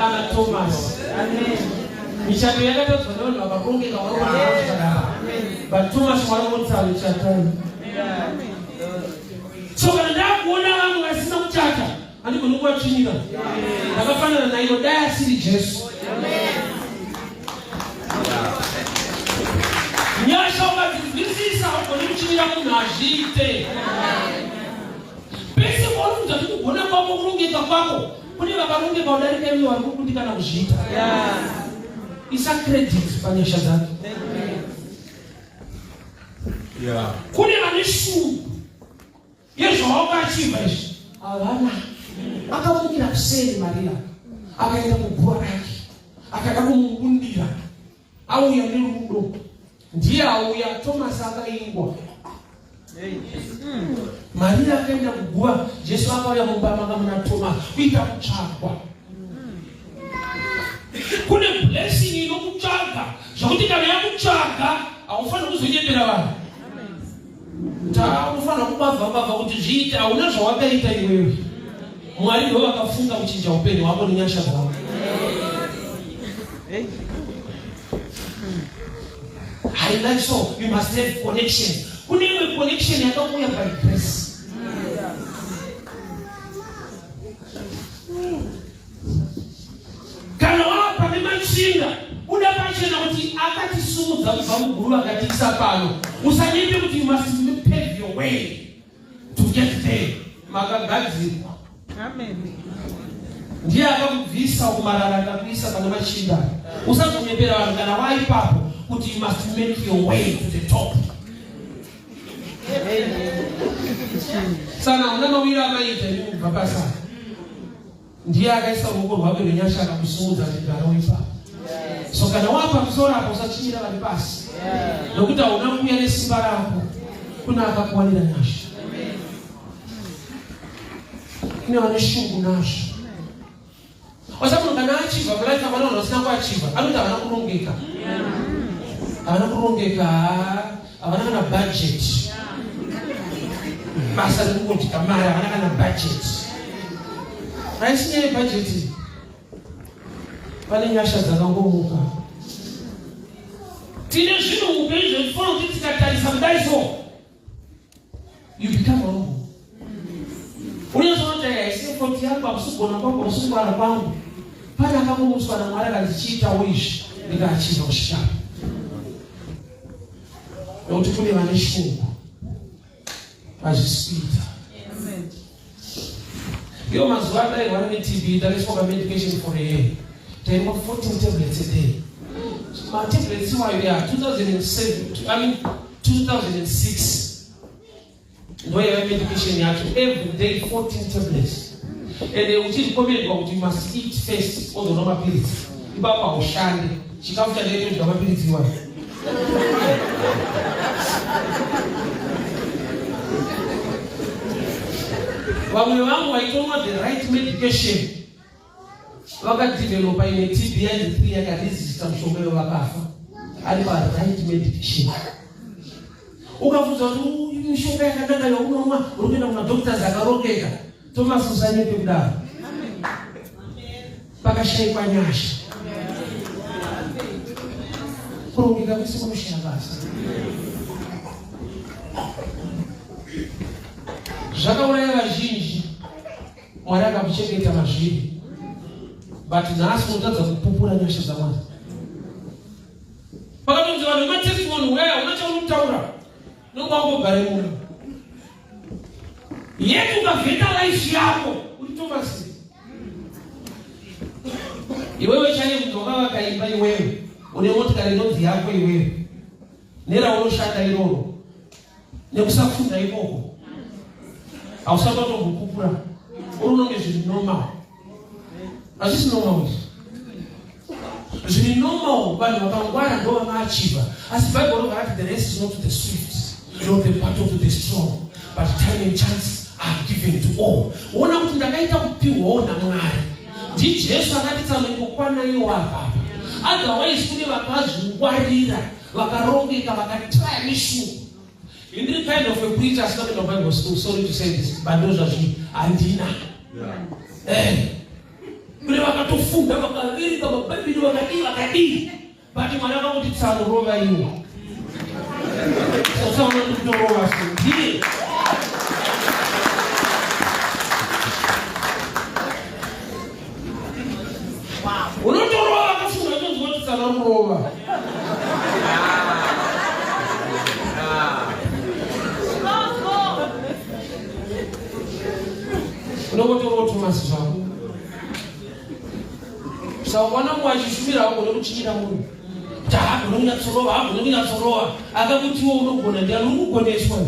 Ana Thomas. Michato yakatadzwa nevanhu vakarongeka varoaa but Thomas warongotsara michato. So kana ndakuona vamwe vasina kuchata handigoni kuvatsvinyira. Ndakafanana naivo dai asiri Jesu. Nyasha ukadzinzwisisa haugoni kuchinyira munhu hazviite. Pese paunobvunza kuti kugona kwako kurongeka kwako kune vakarongeka kudarika iwe vari kukundikana kuzviita. Isa credit panyasha dzake. Kune vane shungu yezvawakaachivha izvi havana. Akamukira kuseri Maria akaenda kuguva rake akada kumubundira auya nerudo ndiye auya Thomas akaingwa Maria akaenda kuguva Jesu akauya mumba manga muna Thomas kuita kutsvagwa kune blessing inokutsvaga zvokuti kana yakutsvaga haufaniri kuzonyepera vanhu kuti unofanira kubavha bavha kuti zviite hauna zvawakaita iwewe mwari ndivo vakafunga kuchinja upenyu hwako nenyasha dzavo I like so you must have connection kune imwe connection yakauya by grace Kana wava pane machinda, buda pachena kuti akatisumudza kubva muguruva akatiisa pano. Usanyepe kuti you must pave your way to get there. Makagadzirwa. Amen. Ndiye akakubvisa kumarara akakuisa pane machinda. Usazonyepera vanhu kana waipapo kuti you must make your way to the top. Sana una mawiro amaita imi kubva pasana. Ndiye akaisa ruoko rwake rwenyasha akakusimudza kuti gara uri ipapo. So kana wava pamusoro apo usachinyira vari pasi. Nokuti hauna kuuya nesimba rako. Kuna akakuwanira nyasha. Kune vane shungu nazvo. Wasa munhu kana achivha mulife havana vanhu vasina kuachivha anoti havana kurongeka. Havana kurongeka, havana kana budget. Basa rekungodya mari havana kana budget. Haisi nyaya yebudget. Pane nyasha dzakangomuka. Tine zvinhu muupenyu zvekufanira kuti tikatarisa kudai so you become humble. Unyatsona kuti haisi effort yangu, hakusi kugona kwangu, hakusi kungwara kwangu. Pane akangomutswa naMwari akanzi chiitawo izvi, ndikaachiva kusvika nokuti kune vane shungu hazvisi kuita. Iyo mazuva andairwara neTB ndakaiswa pamedication for a year, taimwa 14 tablets a day. Matablets iwayo ya 2007, I mean 2006 ndoyaiva medication yacho, every day 14 tablets, and uchirecommendwa kuti you must eat first ozonwa mapiritsi. Ipapo haushande chikafu chandaitodya mapiritsi iwayo. Vamwe vangu vaitonwa the right medication vakadevelopa imwe TB yainzi 3 yakaresista mushonga iyo, vakafa ari paright medication. Ukabvunza kuti mishonga yakanaka yaunomwa, uri kuenda kumadoctors akarongeka. Thomas, usanyepe kudaro, pakashayikwa nyasha. Kurongeka kwese kunoshaya basa. Zvakauraya vazhinji, Mwari akakuchengeta mazviri, but nhasi unotadza kupupura nyasha dzaMwari. Pakatonzi vanhu vematestimony, weya hauna chaunotaura, nonga wangogare muno yet ukavheta life yako uri Thomas iwewe chaiye kuti wakavaka imba iwewe, une motikari inonzi yako iwewe, neraunoshanda iroro, nekusafunda ikoko hausati watombopupura. Uri unonge zviri normal. Hazvisi normal izvi. Zviri normal vanhu vakangwara ndo vanoachiva, asi Bhaibheri robva rati the race is not to the swift nor the battle to the strong, but time and chance are given to all. Ona kuti ndakaita kupiwawo naMwari, ndiJesu akati tsanongokwana iwo apapa. Otherwise kune vakazvingwarira, vakarongeka, vakatraya neshungu. Indiri kind of a preacher asina kuenda kuBible school, sorry to say this, but ndo zvazviri, handina. Kune vakatofunda, vakaverenga mabhaibheri, vakadii vakadii, but Mwari akakuti tsanorova iwo. Sasaona ndikutorova so ndiye. Unotorova vakafunga tonzwa kuti tsanorova. Unongotorova Thomas zvako. Saka ukaona mumwe achishumira, haugone kuchinyira munhu kuti haagone kunyatsorova, haagone kunyatsorova. Akakutiwo unogona ndiani? Uri kugoneswa.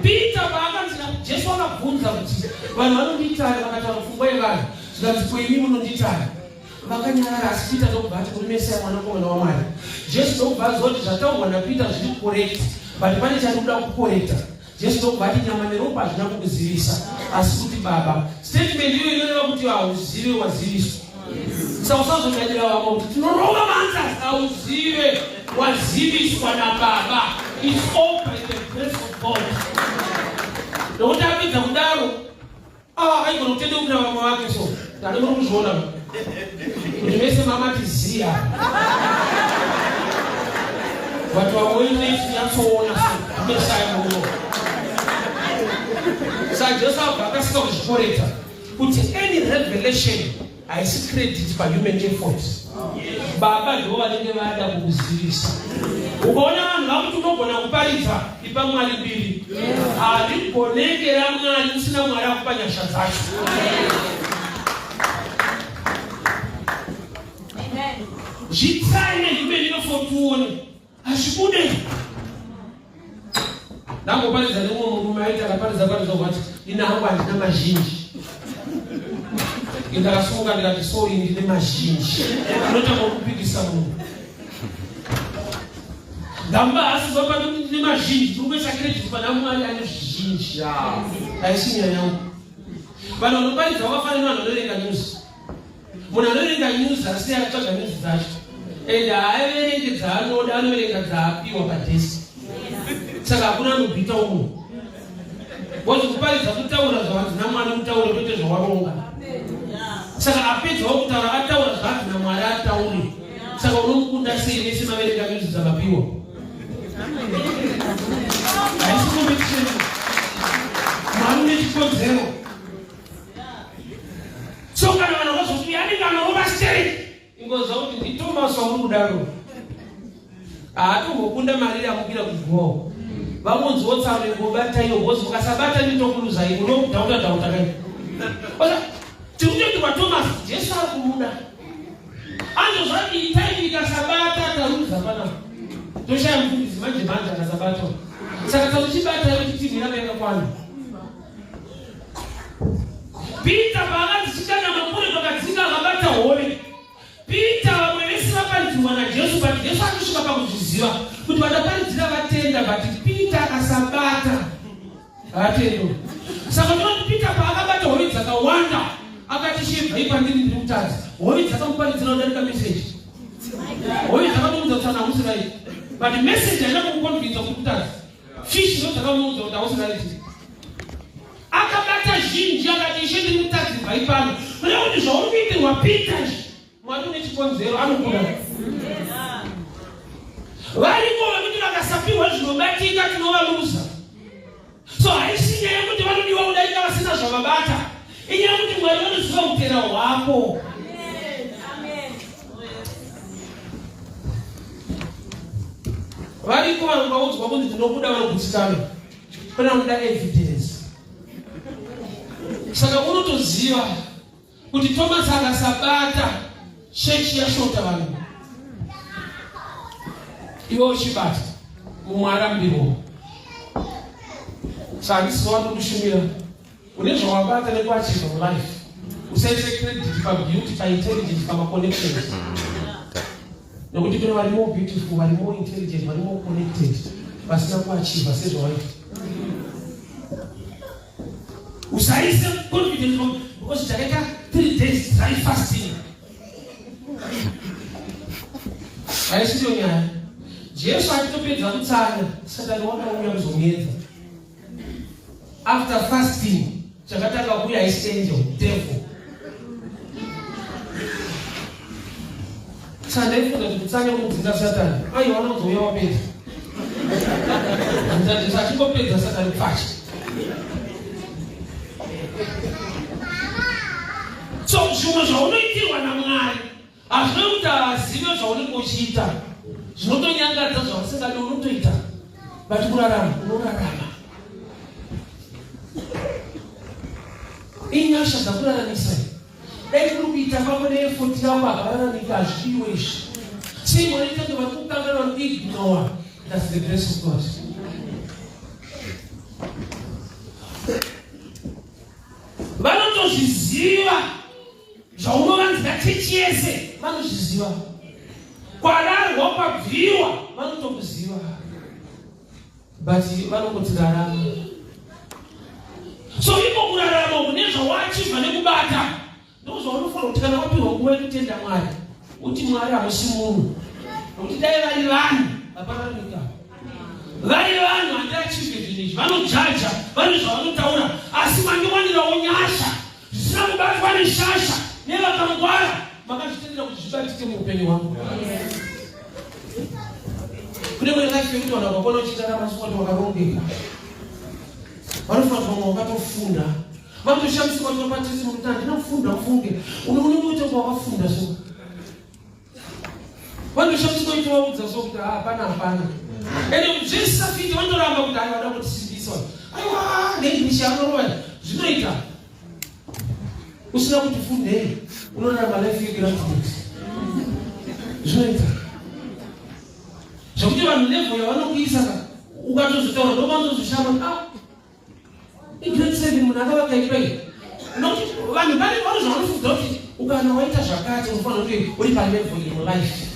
Peter paakanzi Jesu akabvunza kuti vanhu vanonditari, vakataura pfungwa yevanhu, zvikanzi kweimi munonditari, vakanyarara. Asi Peter ndokubva ati kuri Mesiya, mwanakomana waMwari. Jesu ndokubva aziva kuti zvataurwa naPeter zviri correct, but pane chari kuda kukorekta. Jesu ndokubva ati nyama neropa hazvina kukuzivisa, asi kuti Baba. Statement iyo inoreva kuti hauzive, waziviswa. Saka usazodadira vamwe kuti tinorova maanswers. Hauzive, waziviswa naBaba. It's all by the grace of God. Nokuti apedza kudaro, ah, aigona kutendeukira vamwe vake. So ndane muri kuzviona kuti vese mamatiziya, but vamwe nyatsoona Mesaya muno. Saka Jesu abva akasika kuzvikorekta kuti any revelation haisi credit pahuman effort. Baba ndo vanenge vada kukuzivisa. Ukaona vanhu vakuti unogona kuparidza, ipa Mwari mbiri. Harigoneke raMwari usina Mwari akupa nyasha dzacho. Zvitsai nehuman effort uone hazvibude. Ndamboparidza nemumwe murume aiti akaparidza paridza kwati ini hangu handina mazhinji. Ndakasumuka ndikati sorry, ndine mazhinji. Unotanga kupikisa munhu gamba hasi baba ndine mazhinji. Tiri kuisa credit pana Mwari ane zvizhinji, haisi nyaya yangu. Vanhu vanoparidza vakafanira vanhu vanoverenga news. Munhu anoverenga news asi akatsvaga news dzacho, and haaverenge dzaanoda, anoverenga dzaapiwa padesk. Saka hakuna anobhita umwe wazi kuparidza kutaura zvavanzi naMwari mutaure, kwete zvawaronga. Saka apedzawo kutaura, ataura zvaanzi naMwari ataure. Saka unomukunda sei mese maverenga news dzakapiwa? Haisi competition. Mwari une chikonzero. So kana vanhu vazoti anenge anorova stereki. Thomas wamuri kudaro haatombokunda mari yamukira kugowa. Vamunziwo tsano ingobata iyo bhozi mukasabata nitokuluzai unodhauta dhauta kai. Tiri kutoitirwa Thomas Jesu ari kumuda. Anozvati itai ikasabata taruza panapa. Toshaya mufundisi manje manje akasabatwa. Saka tauchibata kuti timu yanga yakakwana. Peter paakati chikanda mambure pakadzinga akabata hove. Peter vamwe vese vaparidzirwa naJesu but Jesu anosvika pakuzviziva kuti vandaparidzira vatenda but Peter akasabata haatendo. Saka tinoti Peter paakabata hove dzakawanda akati shebvai pandiri ndiri kutadza. Hove dzakamuparidzira kudarika message. Hove dzakatomuudza kuti sana hausi right. But message haina kumuconvinza kuti kutadza. Fish ndo dzakamuudza kuti hausi right. Akabata zhinji akati ishe ndiri mutadzi bvai pano. Kureva kuti zvauri kuitirwa Peter izvi Mwari une chikonzero anokuda. Variko vekuti vakasapiwa zvinobatika tinovaluza. So haisi nyaya yekuti vanodiwa kudarika vasina zvavabata. Inyaya yekuti Mwari vanoziva utera hwako. Variko vanhu vaudzwa kunzi tinokuda vanogutsikana. Pane vanoda evidence. Saka unotoziva kuti Thomas akasabata chechi yashota vanhu iwe uchibata mumwe arambirwa saka handisi watokushumira une zvawabata nekuachiva mulife usaise credit pabeauty paintelligence pamaconnections nekuti kune vari more beautiful vari more intelligent vari more connected vasina kuachiva sezvawaita usaise confidence because takaita 3 days dry fasting haisiyo nyaya jesu achitopedza kutsanya satani wakauya kuzomuedza after fasting chakatanga kuuya haisi angel devil saka ndaifunga kuti kutsanya kunodzinga satani aiwa anozouya wapedza jesu achingopedza satani pfacha so zvimwe zvaunoitirwa namwari hazvina kuti haazive zvaunenge uchiita zvinotonyangadza zvausingadi unotoita but kurarama unorarama inyasha dzakuraramisa dai kuri kuita kwako neefoti yako akararamika hazvidiwe izvi sei mwari tenge vari kukangana vari kuignore that's the grace of god vanotozviziva Zvaunovanzira chechi yese vanozviziva. Kwararwa kwabviwa vanotokuziva. But vanongoti rarama. So iko kurarama uku nezvawachibva nekubata ndozvaunofanira kuti kana wapiwa nguva yekutenda Mwari uti Mwari hamusi munhu. Nokuti dai vari vanhu hapana nyika. Vari vanhu handiachive zvinhu izvi vanojaja vane zvavanotaura asi mandiwanirawo nyasha zvisina kubatwa neshasha nevakangwara makazvitendera kuti zvibatike muupenyu hwangu kune mune life yekuti vanhu vakakwana uchirarama suwati wakarongeka vanofunga kuti vamwe wakatofunda vanotoshamisika kuti vapatisi mukuti handina kufunda ufunge unenge uite kunge wakafunda so vanotoshamisika kuti vaudza so kuti hapana hapana ende zvisafiti vanotoramba kuti aiwa vada kutisimbisa aiwa neenglish yanorova zvinoita usina kuti fundei unorarama life yegraduate zvinoita zvekuti vanhu level yavanokuisa ka ukatozotaura ndopanozozvishama ah igrade seven munhu akavaka imba iyi nokuti vanhu vane vano zvavanofunga kuti ukana waita zvakati unofanira kunge uri palevel iri mulife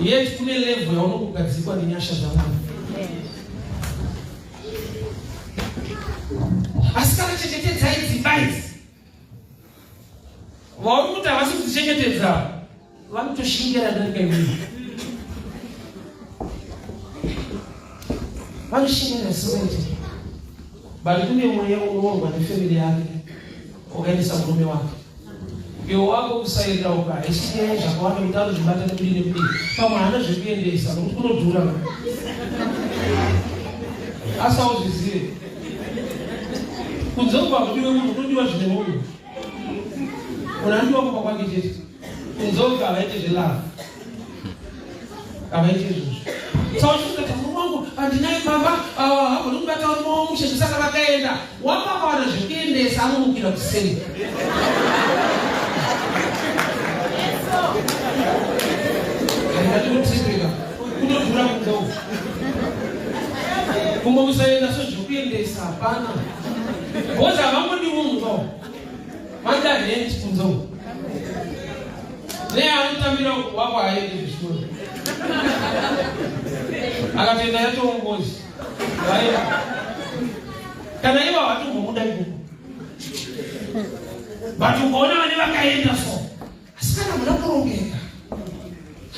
yet kune level yaunokugadzikwa nenyasha dzamwari asi kana chengetedzai dzimba idzi vauri kuti havasi kudzichengetedza vanotoshingira darika iwewe vanoshingira zvisingaiti but kune mweya unoorwa nefamily yake wakaendesa murume wake iwe wako kusairira uko haisi nyaya zvakawanda kuti anozvibata nekudii nekudii pamwe haana zvekuendesa nokuti kunodhura asi auzvizive kunze kubva kudiwe munhu kunodiwa zvine munhu munhu anodiwa kumba kwake chete. Kunzoka havaiti zvelove, havaiti izvozvo. Saka uchikati murume wangu handinaye pamba, hagoni kubata murume wangu mushe, saka vakaenda wakawana zvekuendesa anomukira kuseni. Handingati kutripika kunodhura kunze uku, kumwe kusaenda so zvekuendesa hapana, because havangodi munhu kawo vanoda rent kunze uku. Neanotambira wako haendi kuchikoro, akatoenda yatoongozi vaenda kana ivo havatombomuda ikoko, but ukaona vane vakaenda so. Asi kana muna kurongeka,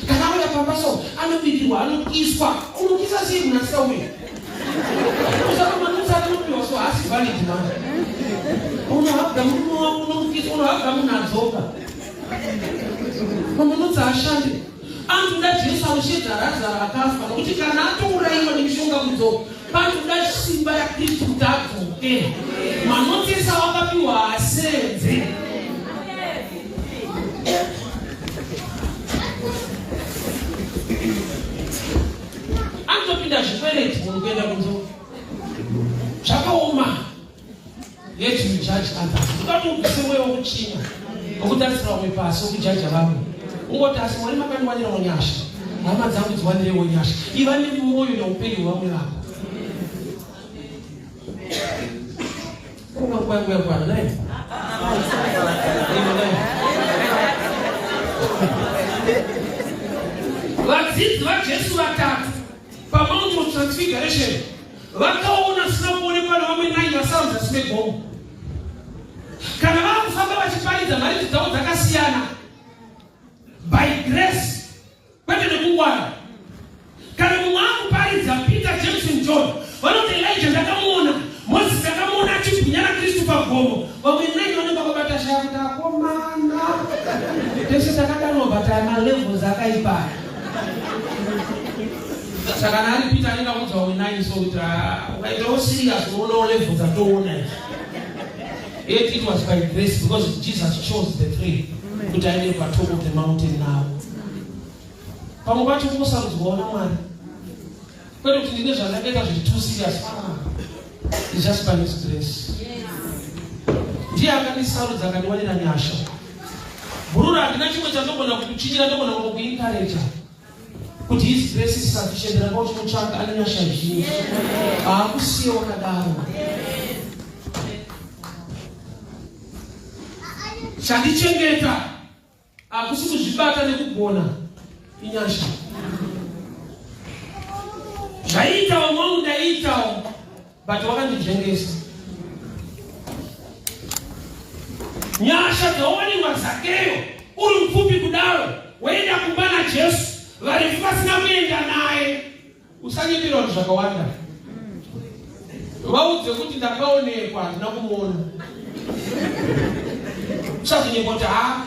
kana auya pamba so, anobikirwa, anokiswa. Unokisa sei munhu asingauyi? Usakamanutsa anopiwa so haasi valid manje. Unohaga murume wako, unomukisa, unohaga munhu adzoka. Mamanutsa ashande. Anotoda Jesu anoshedza Razaro akafa, nokuti kana atourayiwa nemishonga kudzoka, panoda simba raKristu kuti adzoke. Manotisa wakapiwa hasenze. Anotopinda zvikwereti munhu kuenda kunzo. Zvakaoma. Yet you judge others. Ukati ubvise mweya wekuchinya, wekutarisira vamwe pasi, wekujaja vamwe. Ungoti asi Mwari makandiwanirawo nyasha. Hama dzangu dziwanirewo nyasha. Iva nemwoyo neupenyu hwevamwe vako. Kunga nguva yangu yakwana naye. Vadzidzi vaJesu vatatu paMount of Transfiguration vakaona zvisina kuonekwa nevamwe nai vasara muzasi megomo. Kana vava kufamba vachiparidza, mharidzo dzavo dzakasiyana by grace, kwete nekungwara. Kana mumwe akuparidza, Peter, James and John vanoti Elijah ndakamuona, Moses ndakamuona achibwinya naKristu pagomo. Vamwe nai vanenge vakabata shaya kuti akomana, tese takadanwa, but malevels akaipa. Saka kana ari Peter anenge audza vamwe nai so kuti ukaitawo serious unoonawo level dzatoona izvi. Yet it was by grace, because Jesus chose the three kuti aende patop of the mountain now. Pamwe pacho kungosarudzwawo naMwari, kwete kuti ndine zvandakaita zviri too serious. Ah, it's just by his grace. Ndiye akandisarudza, akandiwanira nyasha. Bhururu, handina chimwe chandogona kukuchinyira, ndogona kungokuencouraja kuti his grace is sufficient. Ramba uchimutsvaka, ane nyasha zhinji, haakusiye wakadaro. Chandichengeta hakusi kuzvibata nekugona, inyasha. Zvaiitawo mwangu ndaiitawo, but wakandijengesa. Nyasha dzawawanirwa Zakeyo uri mupfupi kudaro, woenda kumba naJesu, varefu vasina kuenda naye. Usanyepera vanhu zvakawanda. Vaudze kuti ndakaonekwa, handina kumuona. Usazonyepa kuti ha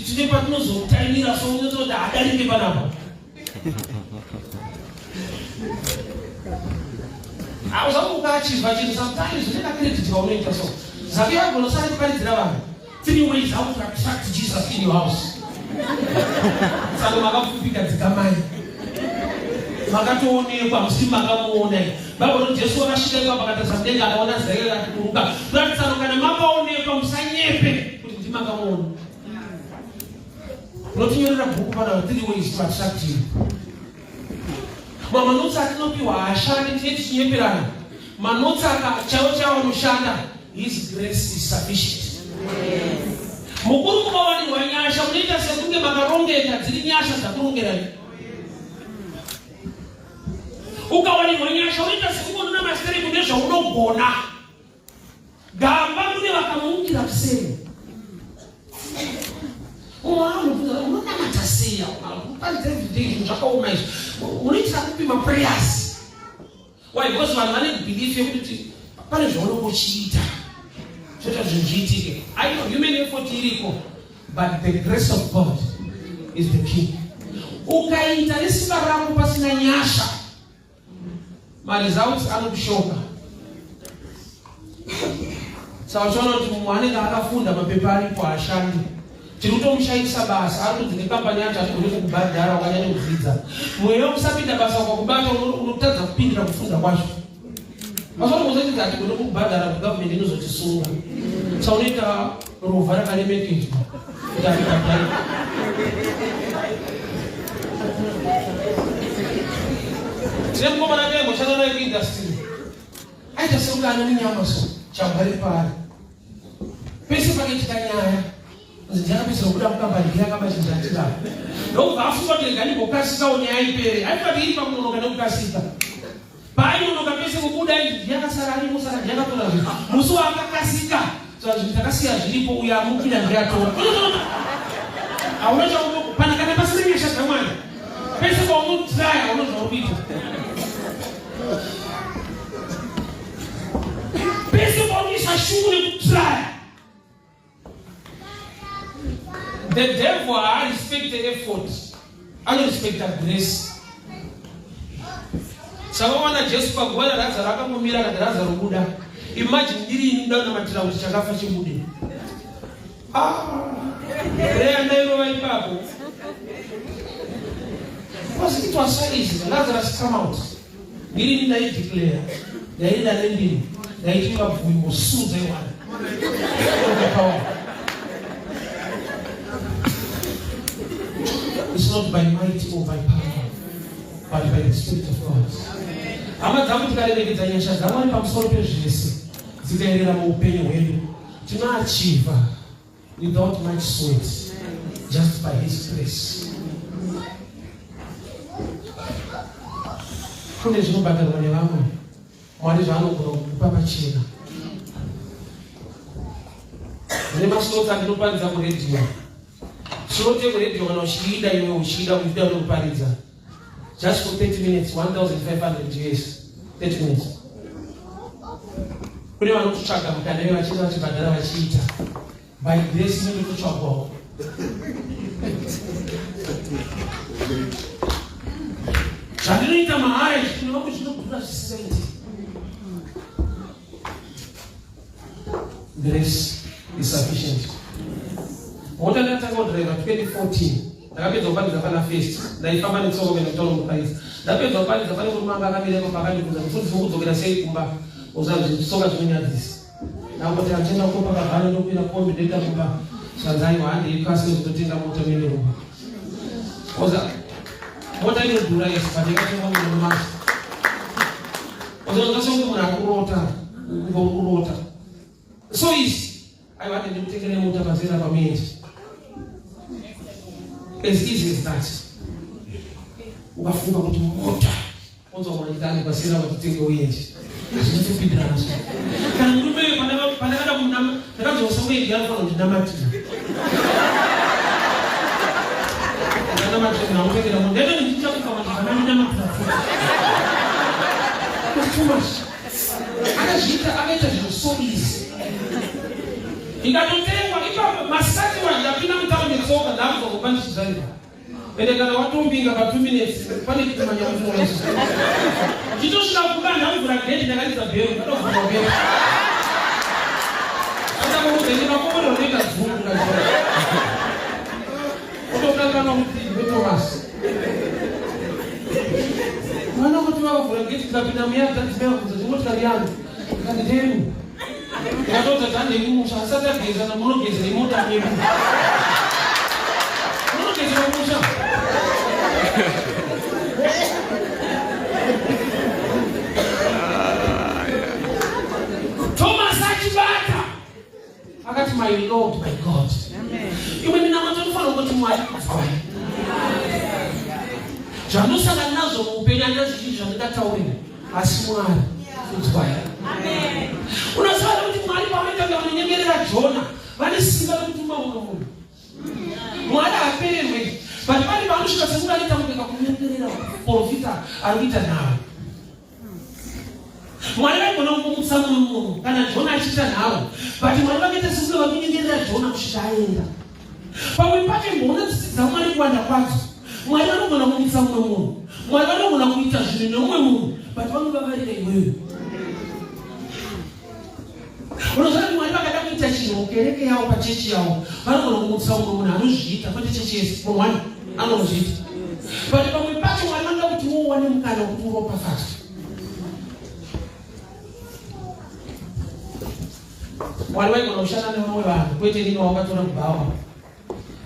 tine patinozotaimira so unototi hadarike panapa. Usamuka achivha chinhu. Sometimes une kacredit kaunoita so. Zakeyo agona usari kuparidzira vanhu three ways how to attract Jesus in your house. Saka makapfupika, dzikamai, makatoonekwa, musi makamuona. Bhaibheri, Jesu wakasvika ipapo, akatarisa mudenga, akaona Zakeyo akati buruka. Kuratidza kana makaonekwa, musanyepe kuti ndimakamuona. Unotinyorera bhuku pana three ways to attract you. Mamanotsi atinopiwa haashandi, tinee tichinyeperana. Manotsi aka chaiwo chaiwo anoshanda, his grace is sufficient. Mukuru, mukawanirwa nyasha munoita sekunge makarongeka, dziri nyasha dzakurongerai. Ukawanirwa nyasha unoita sekunge unona masitereku nezvaunogona. Gamba kune vakamuukira kuseri. Unonamata sei? Unoparidza everyday, zvinhu zvakaoma izvi, unoitira kupi maprayers? Why? Because vanhu vane belief yekuti pane zvaunonge uchiita zvoita zvinhu zviitike. I know human effort iriko, but the grace of God is the key. Ukaita nesimba rako pasina nyasha, maresults anokushoka. Saka uchiona kuti mumwe anenge akafunda, mapepa aripo, haashandi. Tiri kutomushaisa basa, ari kunzi nekambani yacho hatigoni kukubhadhara wakanyanya kudzidza. Mweya wekusapinda basa ukakubata unotadza kupindira kufunda kwacho. Masonokuzotiza hatigoni kukubhadhara kugovernment inozotisunga. Saunoita rovha rakaremekedzwa kuti aribhadhare. Tine mukomana taimboshanda naye kuindastiri. Aita sekunge ane munyama so jambwa riri paari. Pese pakaitika nyaya ndakapedzera kubuda mukambani ndiye akaba chinhu chandinavo ndokubva afunga kuti rega ndimbokasikawo nyaya ipere aifunga kuti iri pakunonoka nekukasika paainonoka pese kubuda ndiye akasara arimo saka ndiye akatora zvinhu musi waakakasika saka zvinhu takasiya zviripo uyo amukira ndiye atora hauna chaunopana kana pasina nyasha dzamwari pese paunotraya hauna zvauri kuita pese paunoisa shungu nekutraya The devil haarespecte effort, anorespecta grace. Saka wana Jesu paguva raRazaro akangomira akati Razaro buda. Imagine ndiri ini ndoda kunamatira kuti chakafa chibude. Ah, reya ndairova ipapo. Because it was so easy. Lazarus come out. Ndiri ini ndaideclare, ndaenda nendimi, ndaiti vabvumi mosudza iwana. It's not by might or by power, but by the Spirit of God. Hama dzangu tikaremekedza nyasha dzaMwari pamusoro pezvese dzikaerera muupenyu hwedu tinoachiva without much sweat just by his grace kune zvinobhadharwa nevamwe mwari zvaanogona kukupa pachena ndine maslot andinoparidza kuredhiyo slot yekuredhiyo kana uchiida iwe uchiida kuida unokuparidza just for 30 minutes 1500 us 30 minutes kune vanototsvaga mukana iyo vachiita vachibhadhara vachiita by grace inenge totsvagwawo zvandinoita mahara izvi kune vamwe zvinodhura zvisingaiti Grace is sufficient. Mota ndakatanga kudriver 2014 ndakapedza kuparidza pana first ndaifamba netsoka kuenda kutaura muparidza ndapedza kuparidza pane murume anga akamira ipapo akandibvunza mufundisi wokudzokera sei kumba uza tsoka zvinonyadzisa ndangoti achienda kukopa kabhani ndokwira kombi ndoenda kumba zvanzi aiwa handei kasi ndotenga mota muende kumba oza mota inodhura yes but yakatengwa munomasa Unoona sekunge munhu ari kurota, kunge uri kurota. So easy. Aiwa ati ndikutengere mota pazera pamuendi. As easy as that. Ukafunga kuti mota onzwa mwana pasera patitenge uende. Hazvinyatsopindirana so. Kana murume uyu pandakada kumunama ndakanzwa semuendi anofanira kundinamatira. Ndanamatira ndakutengera mota. Ndaita ndichichakuka kuti zvandandinamatira futi. It's too much. Akazviita akaita zvinhu so easy. Ikatotengwa ipapo masikati wani ndapinda mutaundi netsoka ndakubva kumba ndichidriver. Ende kana watombinga pa 2 minutes pane chitumanya munoiso. Ndichitosvika kumba ndakuvhura gate ndakaridza bhero ndakavhura bhero. Andamuudza ende makomborero unoita dzungu kazvira. Otokanganwa kuti ndiwe Thomas. Mwana kuti vakavhura gate tikapinda muya tadzimai vakubvunza chimotikari yangu. Ndikati ndeyenu. Ndikatoudza kuti handei kumusha asati ageza namunogezera imota medu. Munogezera kumusha. Thomas achibata akati my Lord my God. Imwe minamato inofanira kungoti Mwari kudzwai. Zvanosangana nazvo muupenyu handina zvizhinji zvandingataurira asi Mwari kudzwai. Unoziva here kuti Mwari pavanoita kunge vanonyengerera Jona vane simba rekutuma mumwe munhu. Mwari haapererwe but pane paanosvika sekunge anoita kunge kakunyengerera muprofita ari kuita nharo. Mwari vaigona kungomutsa mumwe munhu kana Jona achiita nharo, but Mwari vakaita sekunge vari kunyengerera Jona kusvika aenda. Pamwe pacho imboona tsitsi dzaMwari kuwanda kwadzo. Mwari vanogona kumutsa mumwe munhu, Mwari vanogona kuita zvinhu nemumwe munhu, but vanovavarira iwewe. Unoziva kuti Mwari vakada kuita chinhu Mukereke yavo, pachechi yavo, vanogona kumutsa umwe munhu anozviita, kwete chechi yese. Munhu wani anozviita, but pamwe pacho Mwari vanoda kuti uwane mukana wekuti uropafadzwe. Mwari vaigona kushanda nevamwe vanhu, kwete nini wakatora kubhawa.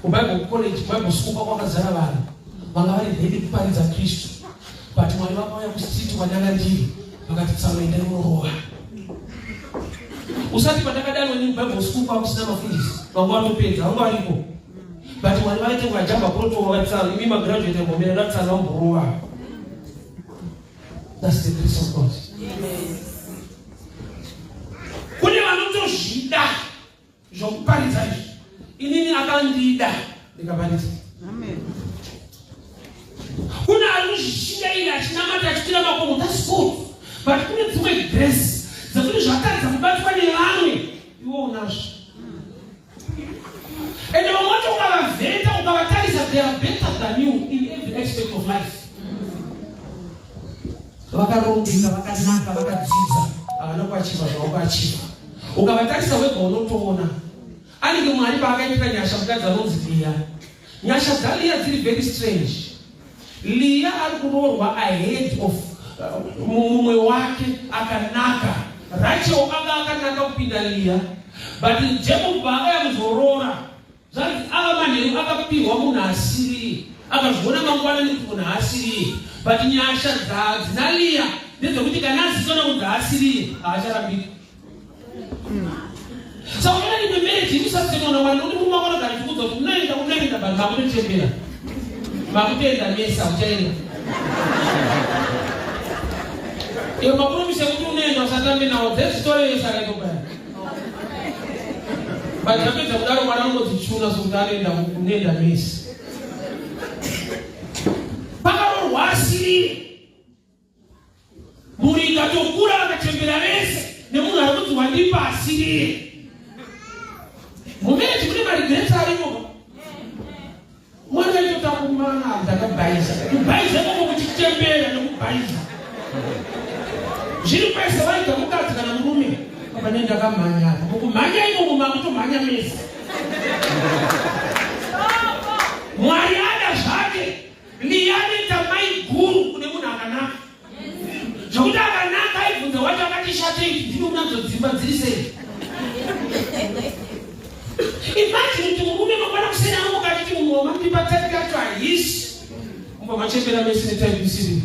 KuBible college, kuBible school kwakwakazara vanhu vanga vari ready kuparidza Kristu, but Mwari vakauya kustreet kwandanga ndiri, vakati, "Tsano, endai unorowa." Usati pandakadanwa ini kuBible school kwakusina mafundisi vanga vatopedza, vanga variko, but Mwari vaite vajamba protocol, vakati, "Tsano, imi magraduate ngomera ndatsano vamborova." That's the grace of God. Kune vanotozvida zvokuparidza izvi. Inini akandida, ndikaparidza. Kune ari kuzvishingaira, achinamata, achikwira makomo. That's good, but kune dzimwe grace dzekuti zvatadza kubatwa nevamwe, iwe unazvo. Ende vamwe vacho ukavavheta, ukavatarisa, they are better than you in every aspect of life. Vakarongeka, vakanaka, vakadzidza, havana kuachieva zvavakachieva. Ukavatarisa wega unotoona anenge Mwari paakaitira nyasha mukadzi anonzi Liya. Nyasha dzaLiya dziri very strange. Liya ari kuroorwa ahead of mumwe wake akanaka. Rachel anga akanaka kupinda Liya, but Jacob paakaya kuzoroora, zvanzi ava manheru akapihwa munhu asiri, akazviona mangwana nekuti munhu asiri. But nyasha dzina Liya ndedzekuti kana azikanwa kunzi asiri, haacharambiki. Saka unoona imwe marriage inosasenwa naMwari, nokuti murume wako anogara achikuudza kuti unoenda, unoenda, but makutochembera, makutoenda mesa, uchaenda iwe. Mapromise ekuti unoenda, usatambe nawo dzezvitore saka ikopaya. But apedza kudaro, mwana anongodzichuna sokuti anoenda, unoenda mesi. Pakarorwa asirire, mhuri ikatokura, vakachembera vese nemunhu ari kunzi wandipa asirire. Mumarriage mune maregrets arimo. Mwana aitotakumana, ndakabhaisa kubhaisa ikoko, kuchichembera nekubhaisa zviri kwese. Waita mukadzi kana murume, apa nei ndakamhanya. Mukumhanya imomo makutomhanya mese. Mwari ada zvake Liya anoita mai guru kune munhu akanaka, zvokuti akanaka aibvunza wacho akati shatei, ndini unadzo dzimba dziri sei? Imagine kuti murume mangwana kuseni anomuka achiti munhu wamandipa type yacho haisi, mubva machembera mese netype isiri.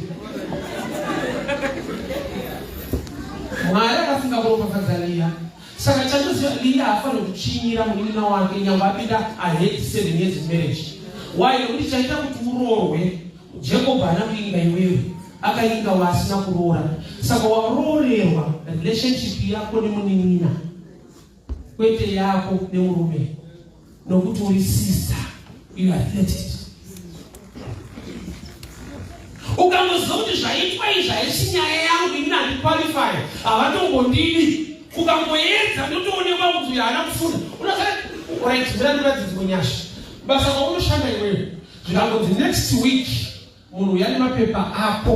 Mwari akafunga kuropafadza Liya. Saka chandoziva, Liya haafaniri kuchinyira munin'ina wake nyangwe apinda ahead 7 years in marriage. Why? Nekuti chaita kuti uroorwe, Jacob haana kuinga iwewe, akainga waasina kuroora. Saka waroorerwa relationship yako nemunin'ina, kwete yako nemurume, nokuti uri sister, you are related. Ukangoziva kuti zvaitwa izvi haisi nyaya yangu, ini handiqualify, havatombondidi, ukangoedza ndotoonekwa kuti uyo haana kufunda. Unoziva, right, mira ndiradzidzwe nyasha. Basa kwaunoshanda iweyo, zvikangonzi next week munhu uya nemapepa ako